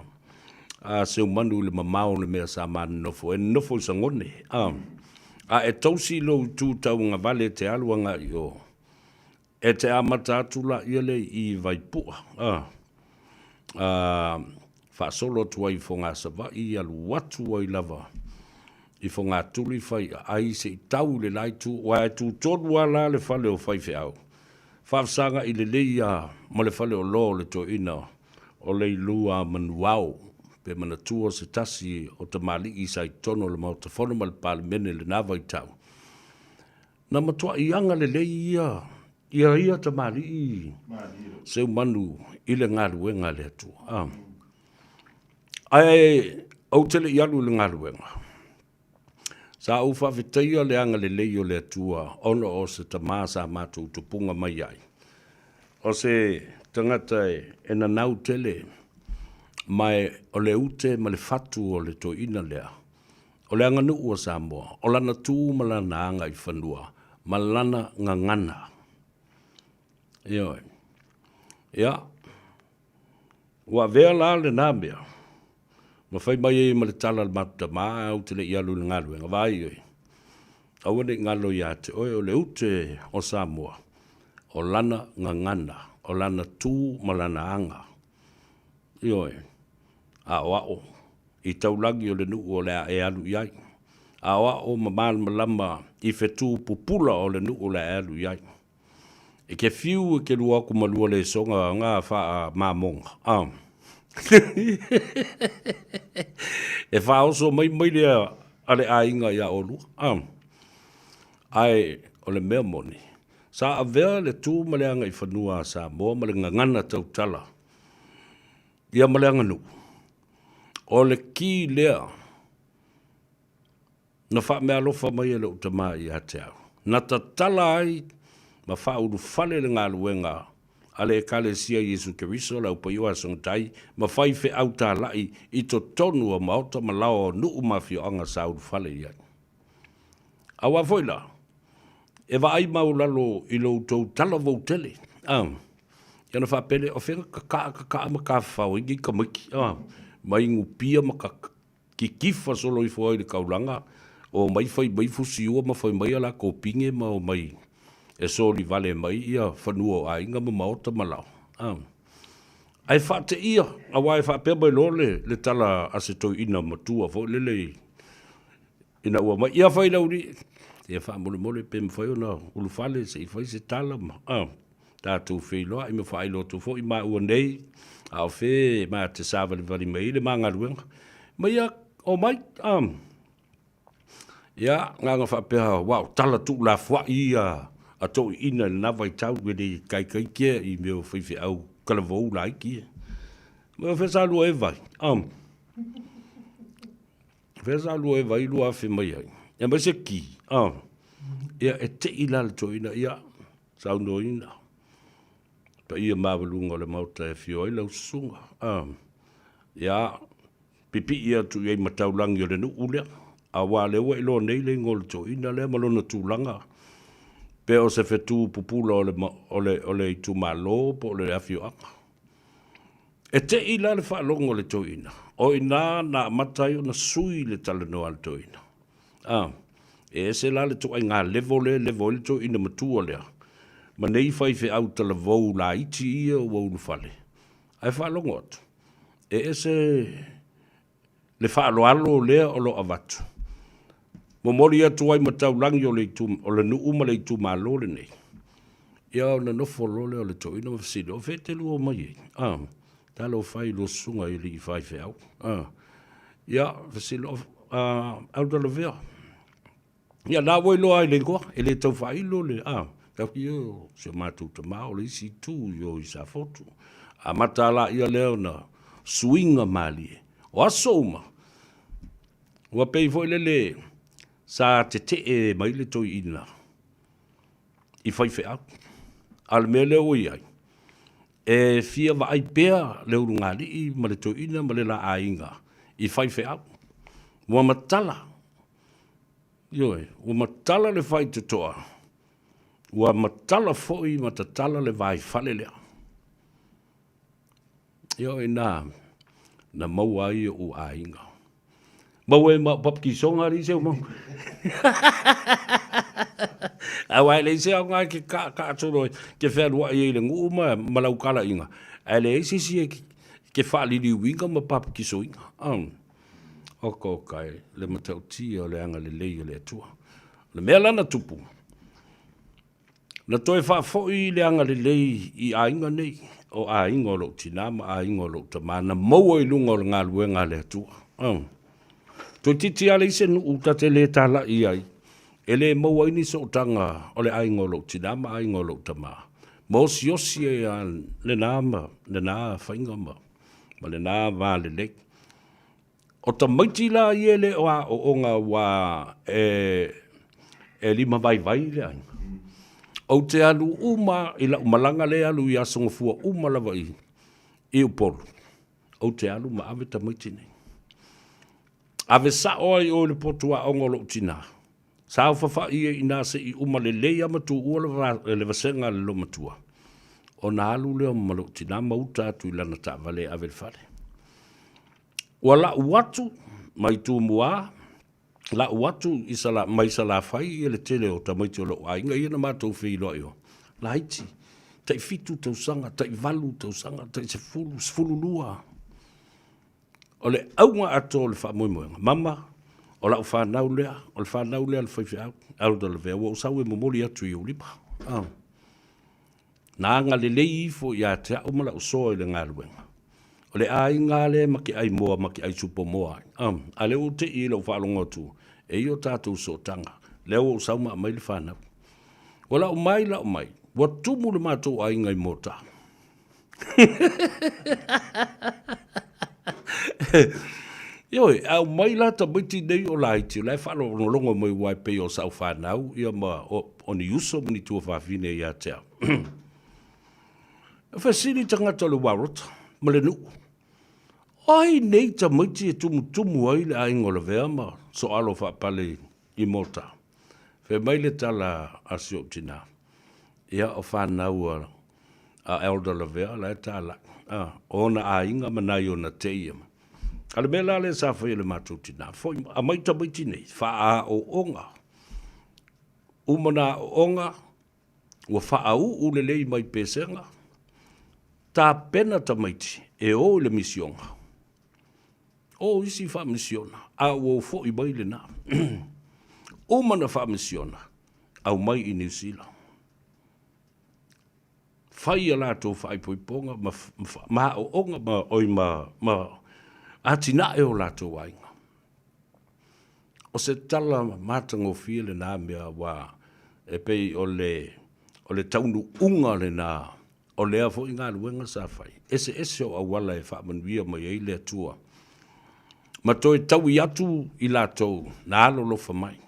a Seumanu i le mamao o le mea sa ma nonofo, e nonofo i Sagone, a, a e tausi i lou itu tauagavale e te alu agai i o, e te amata atu laia lea i i Vaipua, a, a, faasolo atu ai i Fogasavaii, alu atu ai lava i Fogatuli fai aai se i tau i le la itu, aua e tu tonu lava la le fale o faifeau, faafesagai lelei lava ma le fale oloa o le toeaina o Leilua Manuao, pe manatua se tasi o tamalii sa i totonu o le Maota Fono ma le Palemene i lena vaitau. Na matuai agalelei ia ia ia tamalii Seumanu i le galuega a le Atua. Ae ou te le i alu i le galuega, sa ou faafetaia le agalelei o le Atua ona o se tama sa matou tupuga mai ai. O se tagata e nanau tele, ma o le ute ma le fatu o le toeaina lea, o le aganuu a Samoa, o lana tu ma lana agaifanua ma lana gagana. Ioe. Ia, Ua avea la lena mea ma fai mai ai ma le tala a le matou tama ae ou te le i alu i le galuega, vaai oe, aua ne i galo ia te oe o le ute o Samoa, o lana gagana, o lana tu ma lana aga. Ioe, aoao i taulagi o le nuu o le a e alu i ai. Aoao ma malamalama i fetu pupula o le nuu o le a e alu i ai. E ke fiu e ke lua aku ma lua lesoga nga faa mamoga. Ah. e faaoso mai mai lea a le aiga iā olua. Ah. Ae o le mea moni, sa avea le tu ma le agaifanua a Samoa ma le gagana tautala ia ma le aganuu. O le ki lea Na faameaalofa mai e lou tama ia te au, na tatala ai ma faaulufale le galuega a le Ekalesia Iesu Keriso le Aupaia o Asogotai ma faifeau talai i totonu o maota ma laoa o nuu ma afioaga sa ulufale i ai. Aua foi la, e vaai maulalo i lo outou talavou tele, a, ia ona faapea lea, o fea na kakaa kakaa ma tafafao ai nei tamaiti, a, mai Nupia ma Kitifa solo ifo ai i le taulaga, omai fai mai fusiua ma fai mai a latou pine ma omai e soli vale mai ia fanua o aiga ma maota ma lao. A. Ae faateia, aua e faapea mai loa le, le tala a se toeaina matua foi lele i, ina ua mai, ia fai lau alii, ia faamolemole pe mafai ona ulufale se i fai se tala ma, a. Tatou feiloai ma faailoa atu foi maua nei, a o fe ma te savalivali mai ai le ma galuega. Ma ia omai, a. Ia, na ona faapea, aua o tala tuulafoai ia a toeaiina i lena vaitau, e le kaikai kea i mea o faifeau talavou laiti ia. Ma o fea sa lua e vai, a. Fea sa lua e vai 2000 mai ai. E aumai se ki, a. Ia, e tei la le toeaina, ia, saunoaina paia maualuga o le Maota e afio ai lau susuga. A, ia, pipii atu i ai ma taulagi o le nuu lea, aua lea ua iloa nei le igoa o le toeaina lea ma lona tulaga, pe o se fetu pupula o le, o le, o le itumalo po o le afioaga. E tei la le faalogo o le toeaina, o i ina na amata ai ona sui le talanoa a le toeaina. A, e ese la le ituaiga level lea e level ai le toeaina matua lea, ma nei faifeau talavou laiti ia ua ulufale, ae faalogo atu, E ese le faaaloalo lea o lo o avatu. Momoli atu ai ma taulagi o le itu, o le nuu ma le itumalo lenei. Ia ona nofo loa lea o le toeaina ma fesili, o fea e te lua omai ai? A, talofa e i lua susuga i alii faifeau. A, ia, fesili, o, a, Elder Lavea. Ia, la ua iloa ai le igoa, e le tau faailo le, a, tau ki o si o matou tama o le isi itu i o i Safotu. Amata laia lea ona suiga malie. O aso uma, ua pei foi lele sa tetee mai le toeaina i faifeau. A o le mea lea ua i ai, e fia vaai pea le ulugalii ma le toeaina ma le la aiga i faifeau. Ua matala, ioe, ua matala le faitotoa, ua matala foi ma tatala le vaifale lea. Ioe na, na maua ai oʻu aiga. Maua ai ma au papakisoga alii se mau. Aua e leai se aoga e ke kaakaatsolo ai, ke fealuai ai i le nuu ma, ma lau kalaiga, ae leai se isi e ke faaliliuina ma papakisoina. Um. Oka oka e le matautia o le agalelei o le Atua. O le mea la na tupu, Na toe faafoi le agalelei i aiga nei, o aiga o lou tinā ma aiga o lou tamā, na maua i luga o le galuega a le Atua. Oh. Toeitiiti lava leai se nuu ta te le talai ai, e le maua ai ni sootaga o le aiga o lou tinā ma aiga o lou tamā. Ma osiosi ai lava lena ma lena faiga ma lena va lelei. O tamaiti la ia e le o aooga aua e, e limavaivai le aiga. Ou te alu uma i lau malaga lea e alu i Aso Gafua uma lava i, i Upolu. Ou te alu ma ave tamaiti nei. Ave sao ai oe i le potu aoga o lou tinā. Saofafai ai i inā se i uma lelei lava ma tuua le, le vasega a le loomatua, ona alu lea ma lou tinā ma uta atu i lana taavale e ave i le fale. Ua lau atu mai Tumua, lau atu i Sala, mai Salafai ia le tele o tamaiti o lou aiga ia na matou feiloai o laiti, tai 7 tausaga, tai 8 tausaga, tai 10, 12. O le auga atoa o le faamoemoega, mama, o lau fanau lea, o le fanau lea a le faifeau, Elder Lavea, ua ou sau e momoli atu i ou lima. Oh. Na agalelei ifo ia te au ma lau soa i le galuega. O le aiga lava lea ma ke ai moa ma ke ai supo moa ai. Um, a lea ua ou te'i i lou faalogo atu, e i o tatou sootaga, lea ua ou sau ma aumai le fanau. Ua lau mai, lau mai, ua tumu le matou aiga i Mota. Ioe, a aumai la tamaiti nei o laiti, o la e faalogologo mai aua e pei o sau fanau ia ma o, o ni uso ma ni tuafafine ia te au. E fesili tagata o le Warota ma le nuu, o ai nei tamaiti e tumutumu ai le aiga o Lavea ma Soalo faapale i Mota? Fai mai le tala a si ou tinā, ia o fanau a a Elder Lavea la e talai, a, o ona aiga ma nai ona teia. A le mea la lea sa fai e le matou tinā, foi, aumai tamaiti nei, faaaooga. Uma na aooga, ua faauu lelei mai pesega, tapena tamaiti e o i le misioga. O isi faamisiona, a ua ou foi mai lena. Uma na faamisiona, aumai i Niu Sila. Fai a latou faaipoipoga ma, ma aooga ma, oi, ma, ma atinae o latou aiga. O se tala matagofie lena mea aua e pei o le, o le taunuuga lena o lea foi galuega sa fai. Eseese o auala e faamanuia mai ai le Atua ma toe taui atu i latou na alolofa mai.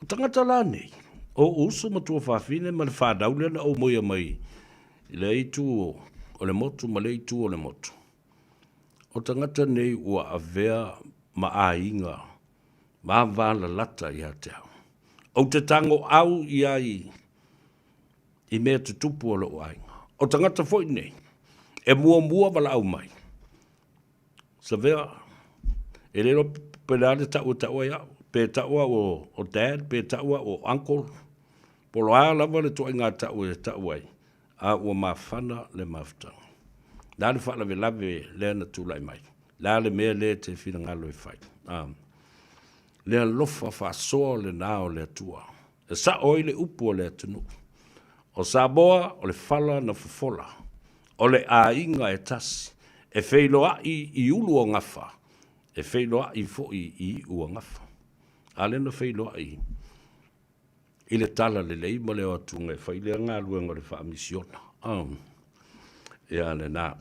O tagata la nei, o ou uso ma tuafafine ma le fanau lea na ou moia mai i lea itu o le motu ma lea itu o le motu. O tagata nei ua avea ma aiga vavalalata ia te au. Ou te tago au i ai i mea tutupu o lou aiga. O tagata foi nei, e muamua valaau mai. Savea, e le iloa pe le a le tau e tau ai au, pe tau au o dad, pe tau au o uncle, po o a lava le ituaiga tau e tau ai, a ua mafana le mafutaga. Le a le faalavelave lea na tulai mai? Le a le mea lea e te finagalo e fai? A. Le alofa faasoa lena o le Atua. E sa'o ai le upu a le atunuu. O Samoa o le fala na fofola, o le aiga e tasi, e feiloa'i i ulu o gafa, e feiloa'i foi i iu o gafa. A lea na feiloa'i i le tala lelei ma le o atuga e fai lea galuega o le faamisiona. Ia lena.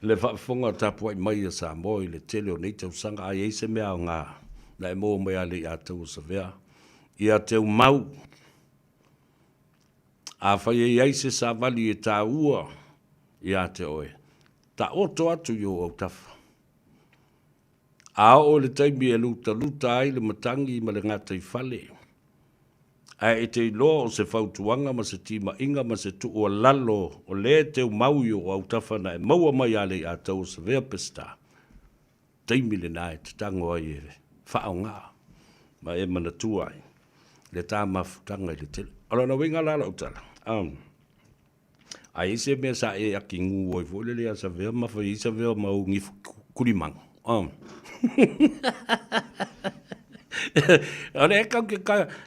Le faafofoga tapuai mai a Samoa i le tele o nei tausaga, a i ai se mea aoga na e maua mai a le ia Tauasavea, ia teumau. Afai e i ai se savali e taua ia te oe, taoto atu i ou autafa. A oo i le taimi e lutaluta ai le matagi ma le gataifale, ae e te iloa o se fautuaga ma se timaiga ma se tuualalo o lea e teumau i ou autafa na e maua mai ia Leiatau o Savea Peseta, taimi lena e te tago ai e faaaoga ma e manatua ai le ta mafutaga i le tele. O lona uiga la lau tala, A i ai se mea sa e akigu ai foi lele ia Savea ma fai ai Savea ma ou gifu kulimaga. O lea kau ke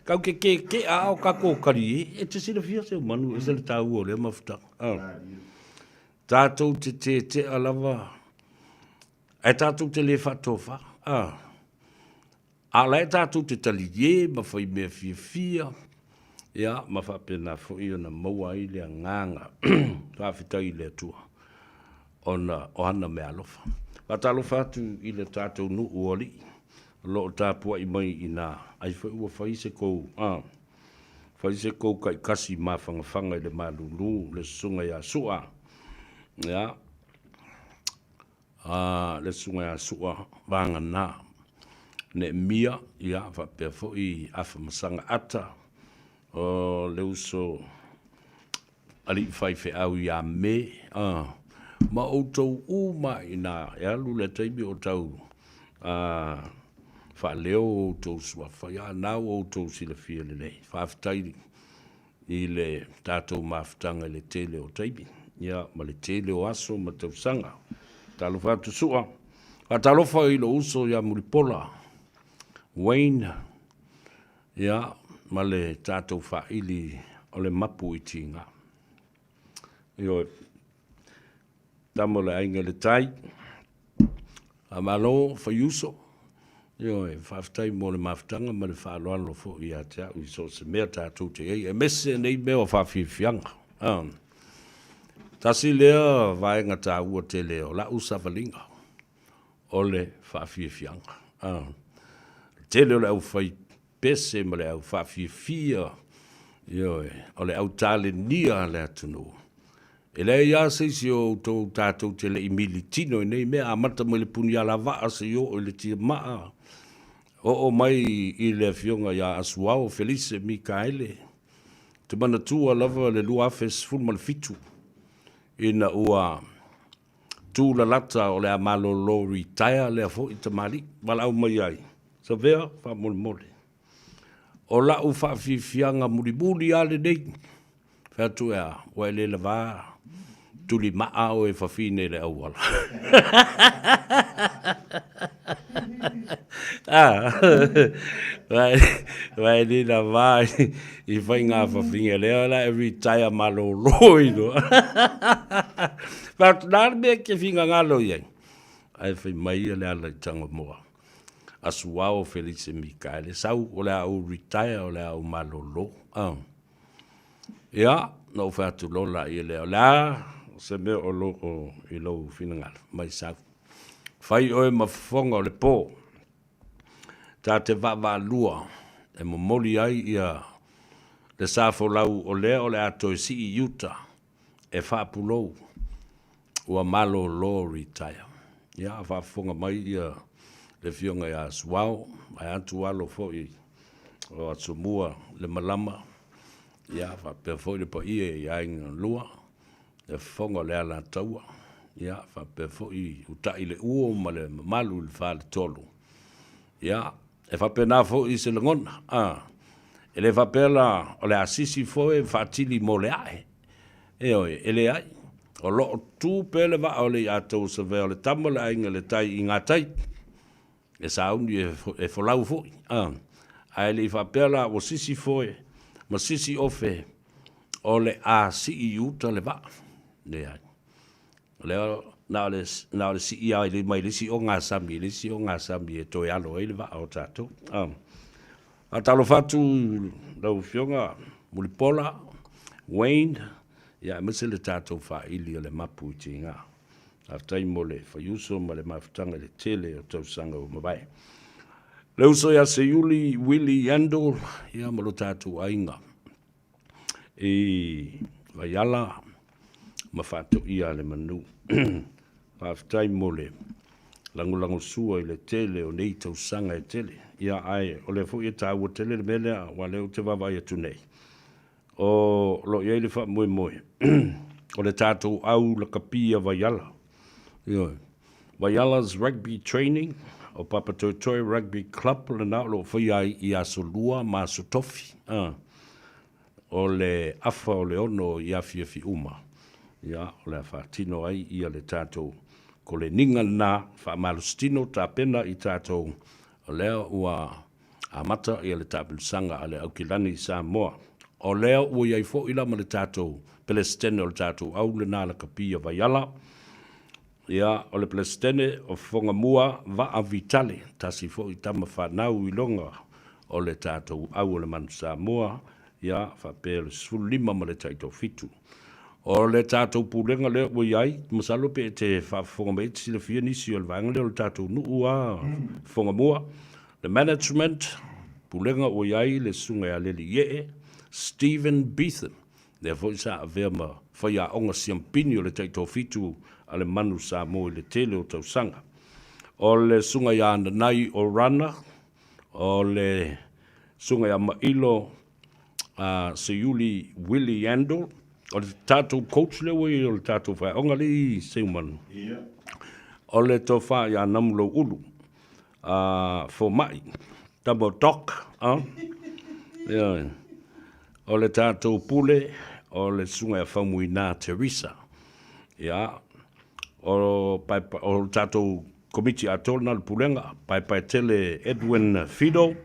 kau ke kēkēʻa a o kākou kali e, e te silafia se manu e se le tāua o lea mafutaga. Tātou te tēteʻa lava, ae tātou te lē faatofa. A la e tatou te taliē ma fai mea fiafia, ia, ma faapena foi ona maua ai le agaga faafetai i le Atua ona o ana meaalofa. Faatalofa atu i le tatou nuu o alii o lo o tapuai mai i ina, ai foi ua fai se kou, a, fai se kou kaikasi mafangafaga i le malulu, le susuga ia Su'a, ia, a le Susuga ia Su'a Vagana Neemia, ia, faapea foi Afamasaga Ata, o le uso alii faifeau ia Me, a, ma outou uma i ina e alu le taimi o tau a, faaleo outou suafa, ia, na ua outou silafia lelei. Faafetai i le tatou mafutaga i le tele o taimi, ia, ma le tele o aso ma tausaga. Talofa atu Su'a. Faatalofa i lou uso ia Mulipola, Wayne, ia, ma le tatou faaili o le mapu i tiga. Ioe. Tama o le Aiga i le Tai, faamalo fai uso, ioe, faafetai mo le mafutaga ma le faaaloalo foi ia te au i so o se mea tatou te i ai, aemaise nei mea o faafiafiaga. Tasi lea vaega taua tele o lau savaliga, o le faafiafiaga. Tele o le aufai pese ma le au faafiafia, ioe, o le au talenia a le atunuu. E leai lava se isi o outou tatou te le i militino i nei mea, amata mai le punialavaa seia oo i le tiamaa, oo mai i le afioga ia Asuao Felise Mikaele. Ou te manatua lava le 2017 ina ua tūlalata o le a malolo retire lea foi tamalii, valaau mai ai, Savea, faamolemole, o la'u faafiafiaga mulimuli lava lenei, fai atu e a, ua e le lavā tulimaa oe e fafine i le auala. Ua e le lavā i faiga fafine, lea la e retire malolo ai loa. Fai atu, na le mea e te finagalo i ai? Ae fai mai ia le ala i Tagomoa. Asuao Felise Mikaele, sau o le a ou retire o le a ou malolo. Ia, na ou fai atu loa laia lea, o le a se mea o lo o i lou finagalo, mai sau. Fai oe ma fofoga o le po, ta te vaavaalua e momoli ai ia le sa folau o lea o le a toe sii i uta e faapulou ua malolo retire. Ia, a faafofoga mai ia le Afioga ia Suao, vae atu alo foi o Asomua le malama, ia, faapea foi le paia i Aiga Lua, le fofoga o le Alataua, ia, faapea foi Utai le Uo ma le mamalu i le Faletolu. Ia, e faapena foi se lagona, a, e le faapea la o le a sisi foi faatili mo le ae. Ioe, e leai. O lo o tu pea le vaa o le Iataua Savea o le tama o le aiga i le tai i ngā tai, e sauni e folau foi, a. Ae le i faapea la ua sisi foe ma sisi ofe o le a sii i uta le vaa. Leai. O lea na o le, na o le sii lava mai le isi ogasami i le isi ogasami e toe alo ai le vaa o tatou. A. Faatalofa atu lau Afioga Mulipola Wayne, ia aemaise le tatou faili o le mapu i tiga. Faafetai mo le faiuso ma le mafutaga i le tele o tausaga ua mavae. Le uso ia Seiuli Willie Yandle, ia ma lo tatou aiga i Vaiala ma Faatoia le Manu. Faafetai mo le lagolagosua i le tele o nei tausaga e tele. Ia, ae o lea foi e taua tele le mea lea, aua o lea ou te vaavaai atu nei, o lo o i ai le faamoemoe o le tatou au lakapi a Vaiala. Ioe. Vaiala's Rugby Training, o Papatoetoe Rugby Club lena o lo o faia ai i Aso Lua ma Aso Tofi. O le afa o le ono i afiafi uma, ia, o le a faatino ai ia le tatou koleniga lena faamalositino tapena i tatou, o lea ua amata ia le taamilosaga a le Aukilani i Samoa. O lea ua i ai foi la ma le tatou Pelesitene o le tatou au lena lakapi a Vaiala, ia, o le Pelesitene o Fofogamua Vaa Vitale, tasi foi tama fanau iloga o le tatou au o le Manu Samoa, ia, faapea le 15 ma le taitoafitu. O le tatou pulega lea ua i ai, masalo pe e te faafofoga mai e te silafia nisi o le vaega lea o le tatou nuu a Fofogamua, le management, pulega ua i ai le Susuga ia Leliiee Stephen Beatham, lea foi sa avea ma faiaoga siampini o le taitoafitu a le Manu Samoa i le tele o tausaga. O le Susuga ia Nanai Orana, O le Susuga ia Mailo Seiuli Willie Yandle, o le tatou coach lea ua i ai o le tatou faeaoga lea i Seumanu. O le tofa ia Namulauulu Fomai, tama o Doc. O le tatou pule, o le Susuga ia Faumuina Teresa. Ia, o le tatou Komiti atoa lena o le Pulega, Paepaetele Edwin Fido,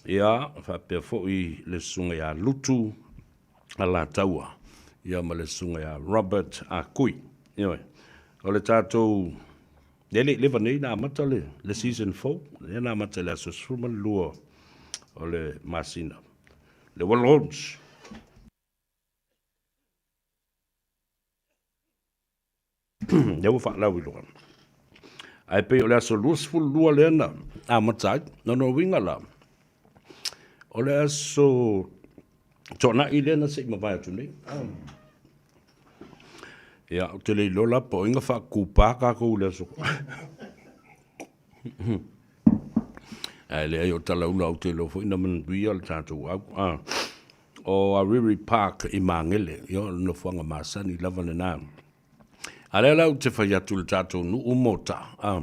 ia, faapea foi le Susuga ia Lutu Alataua, ia ma le Susuga ia Robert Akui. Ioe. O le tatou, e le i leva nei na amata le, le season fou, lea na amata i le aso 12 o le masina. Le ua launch. Lea ua faalauiloa. Ae pei o le aso 22 lea na amata ai. Lona uiga la, o le aso Toanai lea na se i mavae atu nei. Ia, ou te le iloa la po o ai na faakupā tatou i le aso. Ae leai o talaula ou te iloa foi na manuia le tatou au. Ah. O Ariri Park i Magele, ia o le nofoaga masani lava lena. A lea la ou te fai atu i le tatou nuu mota, a,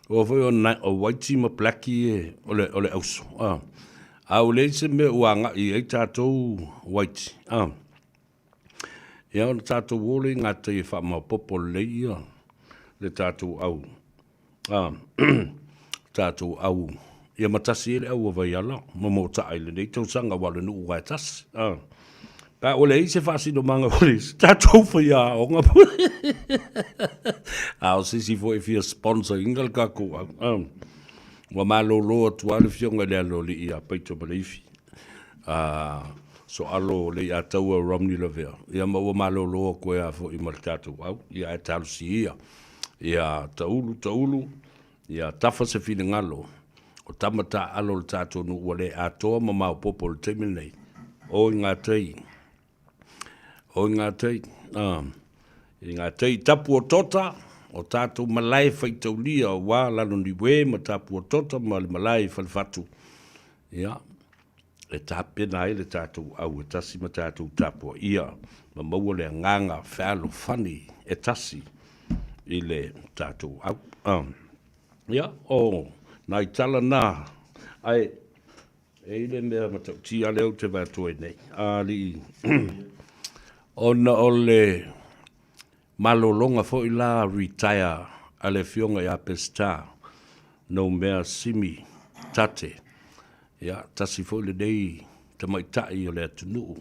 ua foi o, na, o Whitey ma Blackie e, o le, o le auso, a. A ua leai se mea ua agai i ai tatou Whitey, a. Ia ona tatou o lea i gatai e faamaopoopo lelei ia le tatou au a tatou au ia ma tasi ai le au a Vaiala ma Motaa i lenei tausaga aua o le nuu lava e tasi. A. Pe a ua leai se faasinomaga ua leai se tatou faiaoga a o se isi foi e fia sponsor ina le tatou au. A. Ua malolo atu lava le afioga i le Aloalii ia Paito Maleifi. A Soalo Leiataua Romney Lavea, ia ma ua malolo atu ai lava foi ma le tatou au. Ia ae talosia ia. Ia taulu taulu, ia tafa se finagalo o tama taaalo o le tatou nuu ua le atoa ma maopoopo i le taimi lenei. O i ngā tai, o i ngā tai, i ngā tai tapu o tota, o tātou malae faitaulia aua Laloniwe ma tapu o tota ma le malae i Falefatu. Ia, e tapena ai le tatou au e tasi ma tatou tapuaia ma maua le agaga fealofani e tasi i le tatou au. Ia, o nai tala na, ae e i le mea matautia lea ou te vae atu ai nei, alii, ona o le. Malologa foi la retire a le Afioga ia Peseta Noumea Simi Tate. Ia, tasi foi lenei tamaitai o le atunuu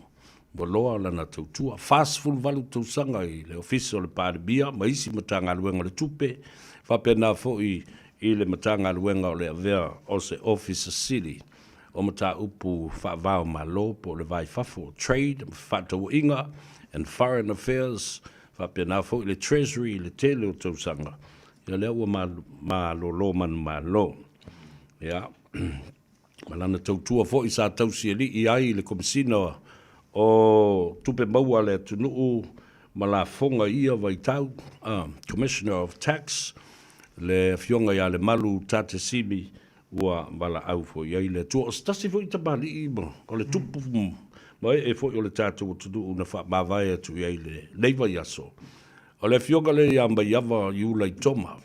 ua loa lana tautua. 48 tausaga i le Ofisa o le Palemia ma isi Matagaluega o le Tupe, faapena foi i le Matagaluega o le Avea o se Ofisa Sili o Mataupu Faava-o-Malo po o le Va i Fafo, Trade ma Fefaatauaiga and Foreign Affairs, faapena foi le Treasury i le tele o tausaga. Ia lea ua malolo manumalo. Ia, ma lana tautua foi sa tausialii ai i le Komesina o Tupe Maua a le atunuu ma lafoga i ia vaitau, Commissioner of Tax, le Afioga ia Lemalu Tate Simi, ua valaau foi i ai le Atua. O se tasi foi tamalii o le tupu ma ee foi o le tatou atunuu na faamavae atu i ai i lenei vaiaso, o le Afioga lea ia Maiava Iula Toma.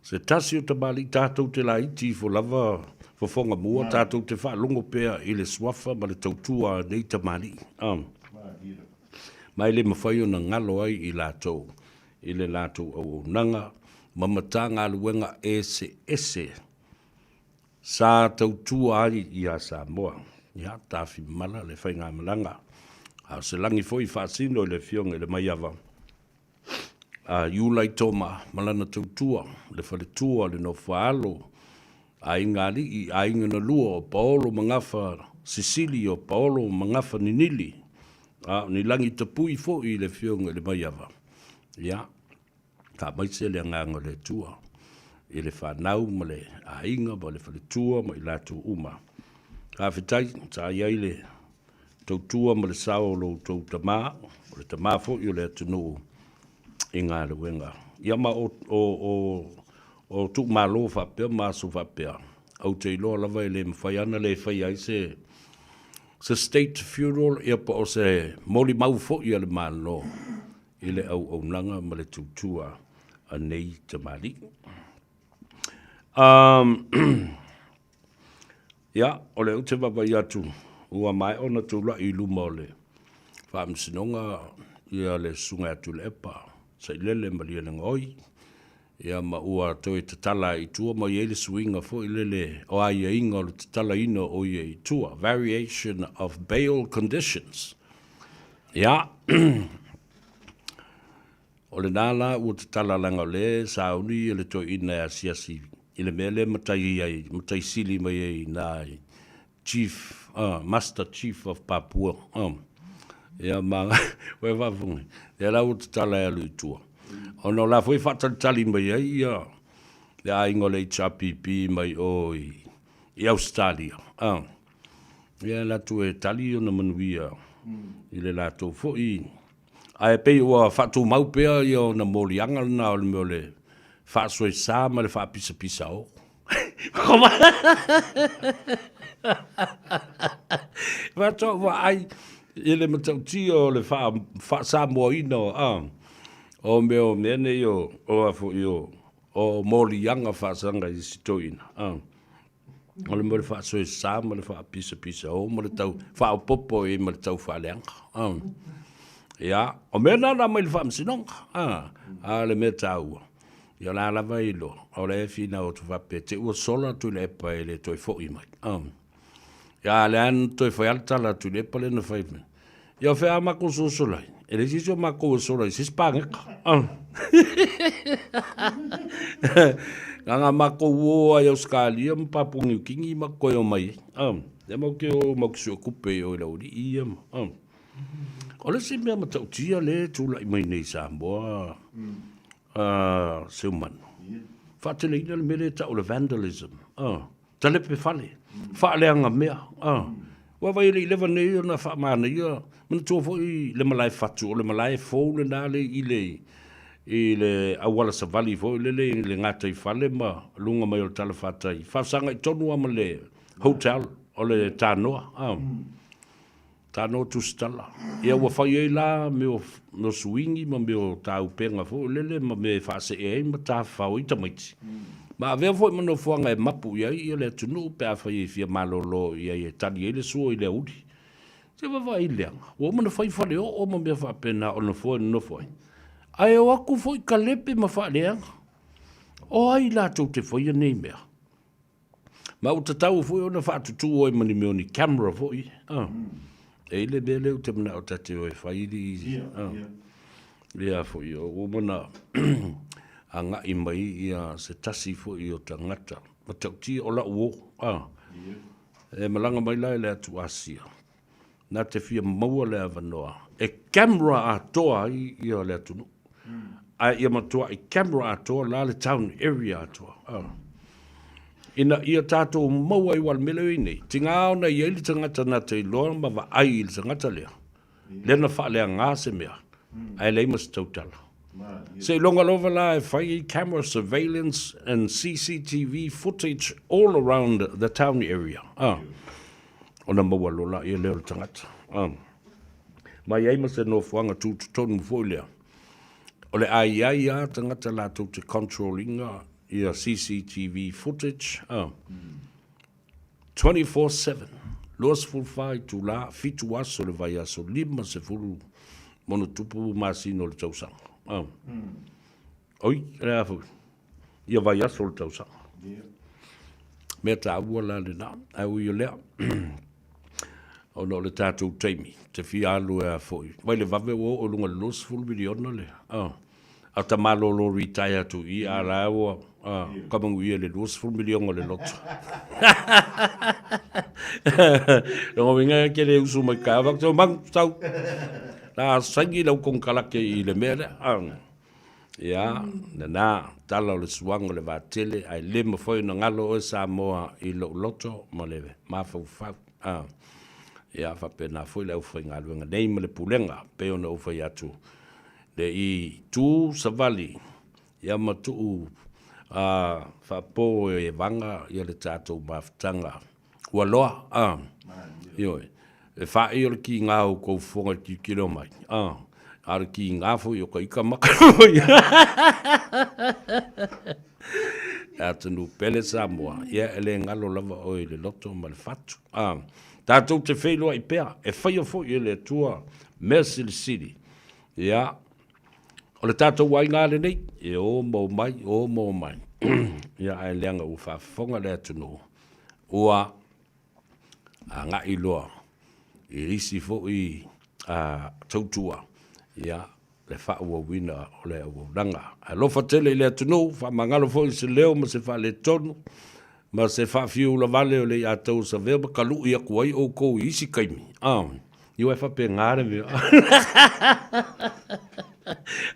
Se tasi o tamalii tatou te laiti ifo lava fofoga mua, tatou te faalogo pea i le suafa ma le tautua a nei tamalii. Ma e le mafai ona galo ai i latou i le latou auaunaga ma Matagaluega eseese sa tautua ai ia Samoa. Ia, tafimala le faigamalaga, a o se lagi foi faasino i le Afioga i le Maiava a Iulai Toma ma lana tautua, le faletua, le nofoaalo, aiga alii, aiga na lua o Paolo ma Gafa Sisili, o Paolo ma Gafa Ninili, a o ni lagi tapui foi i le Afioga i le Maiava. Ia, faamaise le agaga o le Atua i le fanau ma le aiga ma le faletua ma i latou uma. Faafetai, sa i ai le tautua ma le sao o lo outou tama, o le tama foi o le atunuu i galuega. Ia ma o, o, o, o tuumalo faapea ma aso faapea, ou te iloa lava e le mafai ana le faia ai se, se state funeral ia po o se molimau foi a le Malo i le auaunaga ma le tautua a nei tamalii. Um, ia, o lea ou te vaavaai atu ua maea ona tulai i luma o le Faamasinoga ia le Susuga ia Tuilaepa Sailele Malielegaoi, ia ma ua toe tatala i tua ma i ai le suiga foi lele o aiaiga o le tatalaina o ia i tua, variation of bail conditions. Ia, o lena la ua tatala leaga o lea e sauni le toeaina e asiasi i le mea lea e matai ai, matai sili mai ai i ina i Chief, Master Chief of Papua, ia ma ua e faafofoga, ia la ua tatala e alu i tua. Ona o la foi e faatalitali mai ai ia le aiga o le HRPP mai o i Ausetalia, ia alu atu e tali ona manuia i le latou foi. Ae pei ua faatumau pea ia ona moliaga lena o le mea o le faasoesa ma le faapisapisao. Faatoa ou vaai i le matautia o le faa-Samoaina o mea o mea nei o a foi o moliaga faasaga i isi toeaiina. O le mea o le faasoesa ma le faapisapisao ma le tau faaopoopo i ai ma le tau faaleaga. Ia, o mea na na aumai i le faamasinoga, a o le mea taua, Ia o la lava e iloa, o la e finau atu faapea, te ua sola Tuilaepa e le toe foi mai. Ia a lea na toe fai lava le tala a Tuilaepa lea na fai mai. Ia o fea a matou sosola ai? E leai se isi o matou e sola i se isi paneta. Na ona matou o lava i Ausetalia ma Papua Niu Kini ma toe omai ai. Lea matou te o matou te suetupe i o i le aualii ia ma. O le isi mea matautia lea e tulai mai nei i Samoa, Seumanu, faateleina le mea lea e tau o le vandalism, talepe fale, faaleaga mea. Ua vaai e le i leva nei ona faamanaia, manatua foi le malae fatu, o le malae fou lena le i le i le auala savali foi lele i le gataifale ma luga mai o le talafatai, faafesagai tonu lava ma le hotel o le Tanoa. Tano Tusitala. Ia ua fai ai la mea o, mea o suigi ma mea o taupega foi lele ma mea e faasee ai ma tafafao ai tamaiti. Ma avea foi ma nofoaga e mapu i ai ia le atunuu pe afai e fia malolo i ai e tali ai le sua i le aoauli. Se vaavaai i le leaga, ua uma ona fai faleoo ma mea faapena o nofoa e nonofo ai. Ae o atu foi kalepe ma faaleaga. O ai latou te faia nei mea? Ma ua tatau foi ona faatutū ai ma ni mea o ni camera foi. Ah. E i le mea lea ou te manao ta te o e fai li. Ah. Ia foi, o ua mana agai mai ia se tasi foi o tagata. Matautia o lau uo. Ah. E malaga mai la i le atu Asia. Na te fia maua le avanoa e camera atoa ai ia le atunuu. Ae ia matuai camera atoa la le town area atoa. Ah. Ina ia tatou maua ai aua o le mea lea e i ai nei, tiga ona i ai le tagata na te iloa ma vaai i le tagata lea, lea na faaleaga se mea, ae leai ma se tautala. Seiloga lava la e fai ai camera surveillance and CCTV footage all around the town area. Ah. Ona maua loa lea lea o le tagata. Ah. Ma i ai ma se nofoaga tutotonu foi lea. O le a i ai lava tagata latou te control ina ia CCTV footage. Ah. 24/7, 24 itulā, fitu aso o le vaiaso, 50 ma ono tupu masina o le tausaga. Ah. Oi, le a foi? Ia vaiaso o le tausaga. Mea taua la lena, ae ui o lea, ona o le tatou taimi, te fia alu e a foi. Mai le vave ua oo i luga i le 20 miliona le, ah. A ta malolo retire atu i a la ua ka manuia le 20 miliona o le loto. Lona uiga e ke le usu mai ka avak tau mang tau. La saini lau konekarate i le mea lea. Ia, nana, tala o le suaga o le vatele, ae le mafai ona galo oe Samoa i lou loto ma le mafaufau. Ia, faapena foi le aufaigaluega nei ma le pulega, pei ona ou fai atu, Le i tu savali ia ma tuu a faapo e vaga ia le tatou mafutaga ua loa a. Ioe. E faai o le kiga o kou fofoga i le tilotilo mai a, a o le kiga foi o ka ika maka foi. Le atunuu pele Samoa, ia e le galo lava oe i le loto ma le fatu a. Tatou te feiloai pea, e faia foi e le Atua mea silisili Ia, o le tatou aiga lava lenei, e o ma omai, o ma omai. Ia, ae leaga ua faafofoga le atunuu, ua agai loa i isi foi tautua, ia, le faaauauina o le auaunaga. Alofa tele i le atunuu, faamagalo foi se leo ma se faaletonu, ma se faafiulavale o le iatau o Savea ma kaluʻi aku ai ʻoukou i isi taimi. A, i ua e faapena le mea.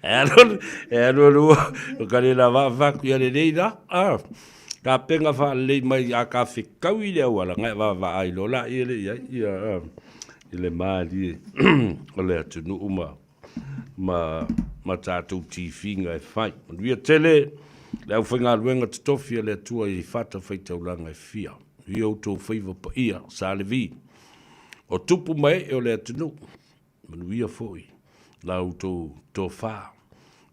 E alu, e alu alu, o ka le la vaa faku ia lelei la. A, ka penga faalelei mai a ka fekaui le auala, ngai vaavaai loa la ia le i ai, ia, a, i le malie o le atunuu ma ma, ma tatou tifiga e fai. Manuia tele le aufaigaluega totofi a le Atua i fatafaitaulaga e fia. I outou faiva paia, Sa Levi, o tupu ma ee o le atunuu, manuia foi la outou tofa,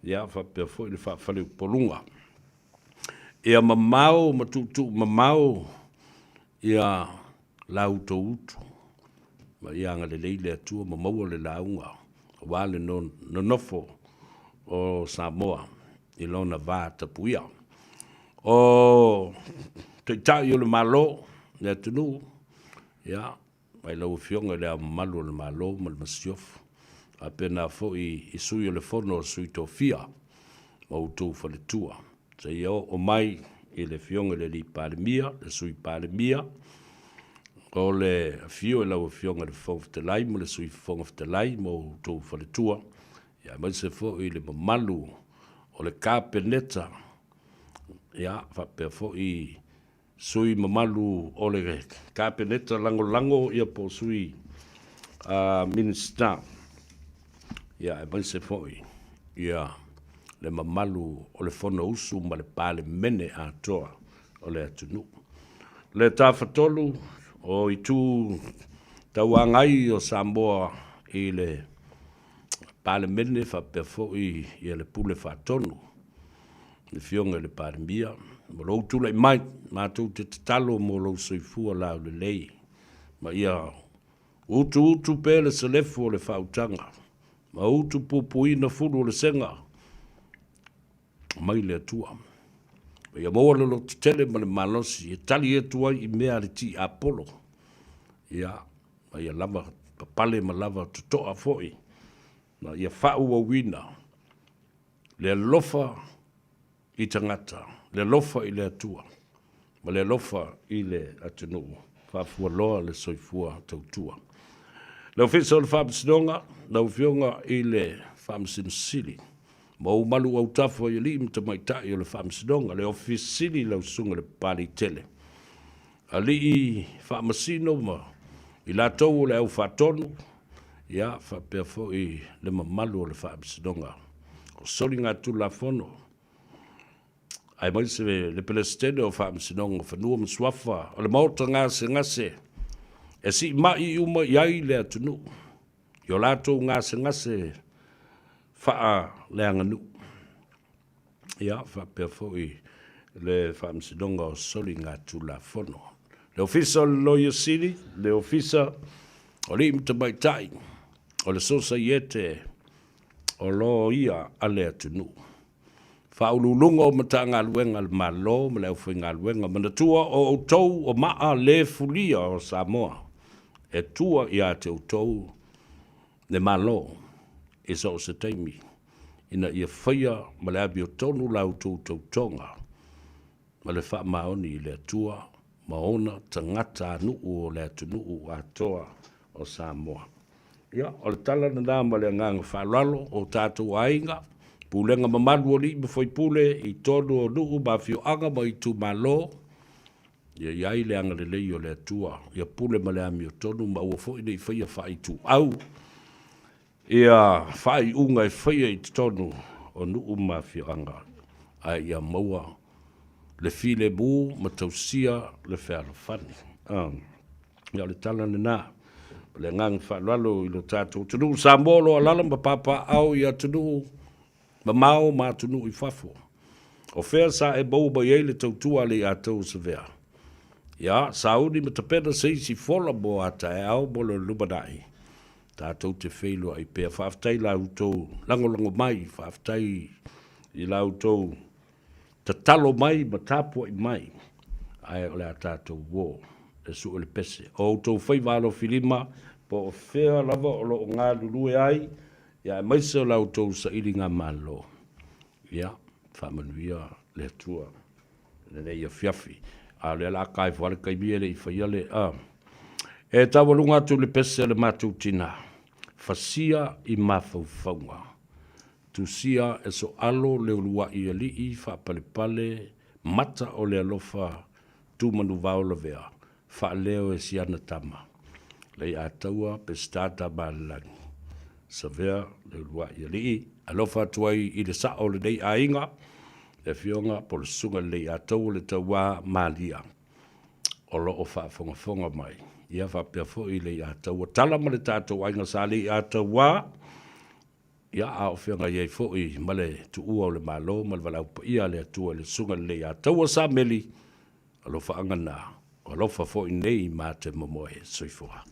ia faapea foi le faafaleupoluga. Ia mamao ma tuutuu mamao ia la outou utu, ma ia agalelei le Atua ma maua le lauga aua le nonofo o Samoa i lona va tapuia. O Taitai o le Malo, le atunuu, ia, mai lau Afioga i Le Ao Mamalu o le Malo ma le Masiofo, faapena foi i Sui o le Fono a Sui Tofia ma outou faletua, seia oo mai i le Afioga i le Alii Palemia, le Sui Palemia, o le afio i lau Afioga i le Fofoga Fetalai ma le Sui Fofoga Fetalai ma outou faletua, ia aemaise foi i le mamalu o le Kapeneta, ia faapea foi sui mamalu o le Kapeneta Lagolago ia po o sui Minisita, ia aemaise foi ia le mamalu o le Fonousu ma le Palemene atoa o le atunuu. Le Tafatolu o Itu Tauagai o Samoa i le Palemene faapea foi ia le Pule Faatonu, le Afioga i le Palemia, mo lou tulai mai, matou te tatalo mo lou soifua laulelei, ma ia utuutu pea le selefu o le faautaga, ma utupupuina fulu o le sega. mai le Atua. Ma ia maua le lototele ma le malosi e tali atu ai i mea a le tiapolo. Ia, ma ia lava papale ma lava totoa foi, ma ia faaauauina le alofa i tagata, le alofa i le Atua, ma le alofa i le atunuu, faafualoa le soifua tautua. Le Ofisa o le Faamasinoga, lau Afioga i le Faamasino Sili, ma ou malu autafa i alii ma tamaitai o le Faamasinoga, le Ofisa Sili, lau Susuga i le Papaliitele, alii faamasino ma i latou o le au faatonu, ia faapea foi le mamalu o le Faamasinoga o Soligatulafono, aemaise le Peresetene o Faamasinoga o Fanua ma Suafa o le Maota Gasegase e siimai uma i ai le atunuu i o latou gasegase faaleaganuu. Ia, faapea foi le Faamasinoga o Soligatulafono. Le Ofisa o le Loia Sili, le Ofisa o Alii ma Tamaitai o le Sosaiete o Loia a le Atunuu. Faauluuluga o Matagaluega a le Malo ma le aufaigaluega, manatua o outou o maa le fulia o Samoa e tua ia te outou le Malo i so o se taimi ina ia faia ma le amiotonu la outou tautoga ma le faamaoni i le Atua ma ona tagatanuu o le atunuu atoa o Samoa. Ia, o le tala lena ma le agaga faaaloalo o tatou aiga, pulega mamalu o alii ma faipule i totonu o nuu ma afioaga ma itumalo, ia i ai le agalelei o le Atua, ia pule ma le amiotonu ma aua foi ne i faia faaituau ia faaiuga e faia i totonu o nuu ma afioaga, ae ia maua le filemu ma tausia le fealofani. Ia o le tala lena. O le agaga faaaloalo i lo tatou atunuu Samoa o lo o alaala ma papaaao i atunuu mamao ma atunuu i fafo. O fea sa e maua mai ai le tautua a le Iatau o Savea? Ia, sauni ma tapena se isi fola mo a taeao mo le lumanai. Tatou te feiloai pea. Faafetai i la outou lagolago mai, faafetai i la outou tatalo mai ma tapuai mai, ae o le a tatou uo e sue le pese. O outou faiva alofilima, po o fea lava o lo o galulue ai, ia aemaise o la outou sailigamalo. Ia, faamanuia le Atua i lenei afiafi. A o lea o le a ka ifo lava le taimi e le i faia le, a. E taualuga atu le pese a le matou tina, fasia i mafaufauga. Tusia e soalo le uluai alii faapalepale mata o le alofa tu manuvao lavea faaleo e siana tama Leiataua Peseta Tamalelagi Savea le uluai alii alofa atu ai i le sao o lenei aiga le afioga po o le susuga i le Leiataua le Tauā Malia o lo o faafogafoga mai ia faapea foi Leiataua Tala ma le tatou aiga Sa Leiataua Ia, a o feagai ai foi ma le tuua o le Malo ma le valaau paia a le Atua i le Susuga Lelei Ataua Sameli, alofaaga na, o alofa foi nei ma te momoe. Soifua.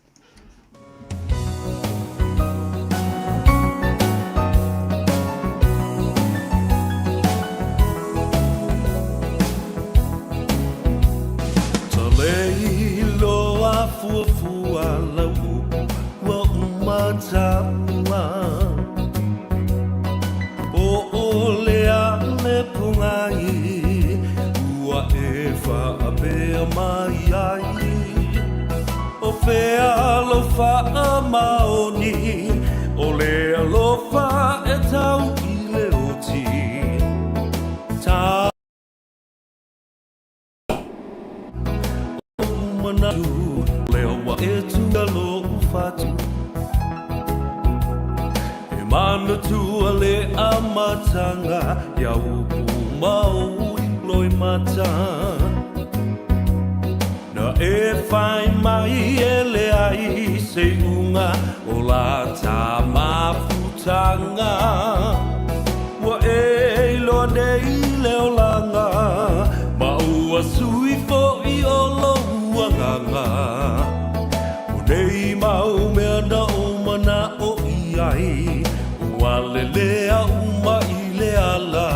Talei loa fuafua lau upu ua uma taua Po o le a le pogai ua e faapea mai ai O fea lou faamaoni o le alofa e tau i le oti Ta Manatu lea ua e tua lou fatu E manatua le amataga Ia upu mau loi mata Na e whai mai e le ai se unga O la tā mafutanga Ua e iloa nei le olaga Ma ua sui foʻi o lou agaga O nei mau mea na ou manaʻo i ai Ua lelea uma i le ala.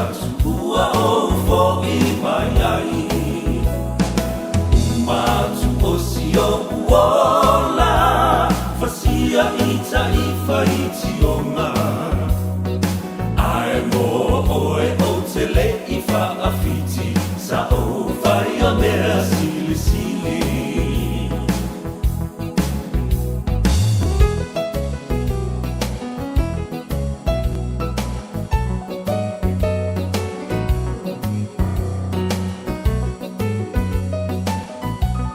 Ua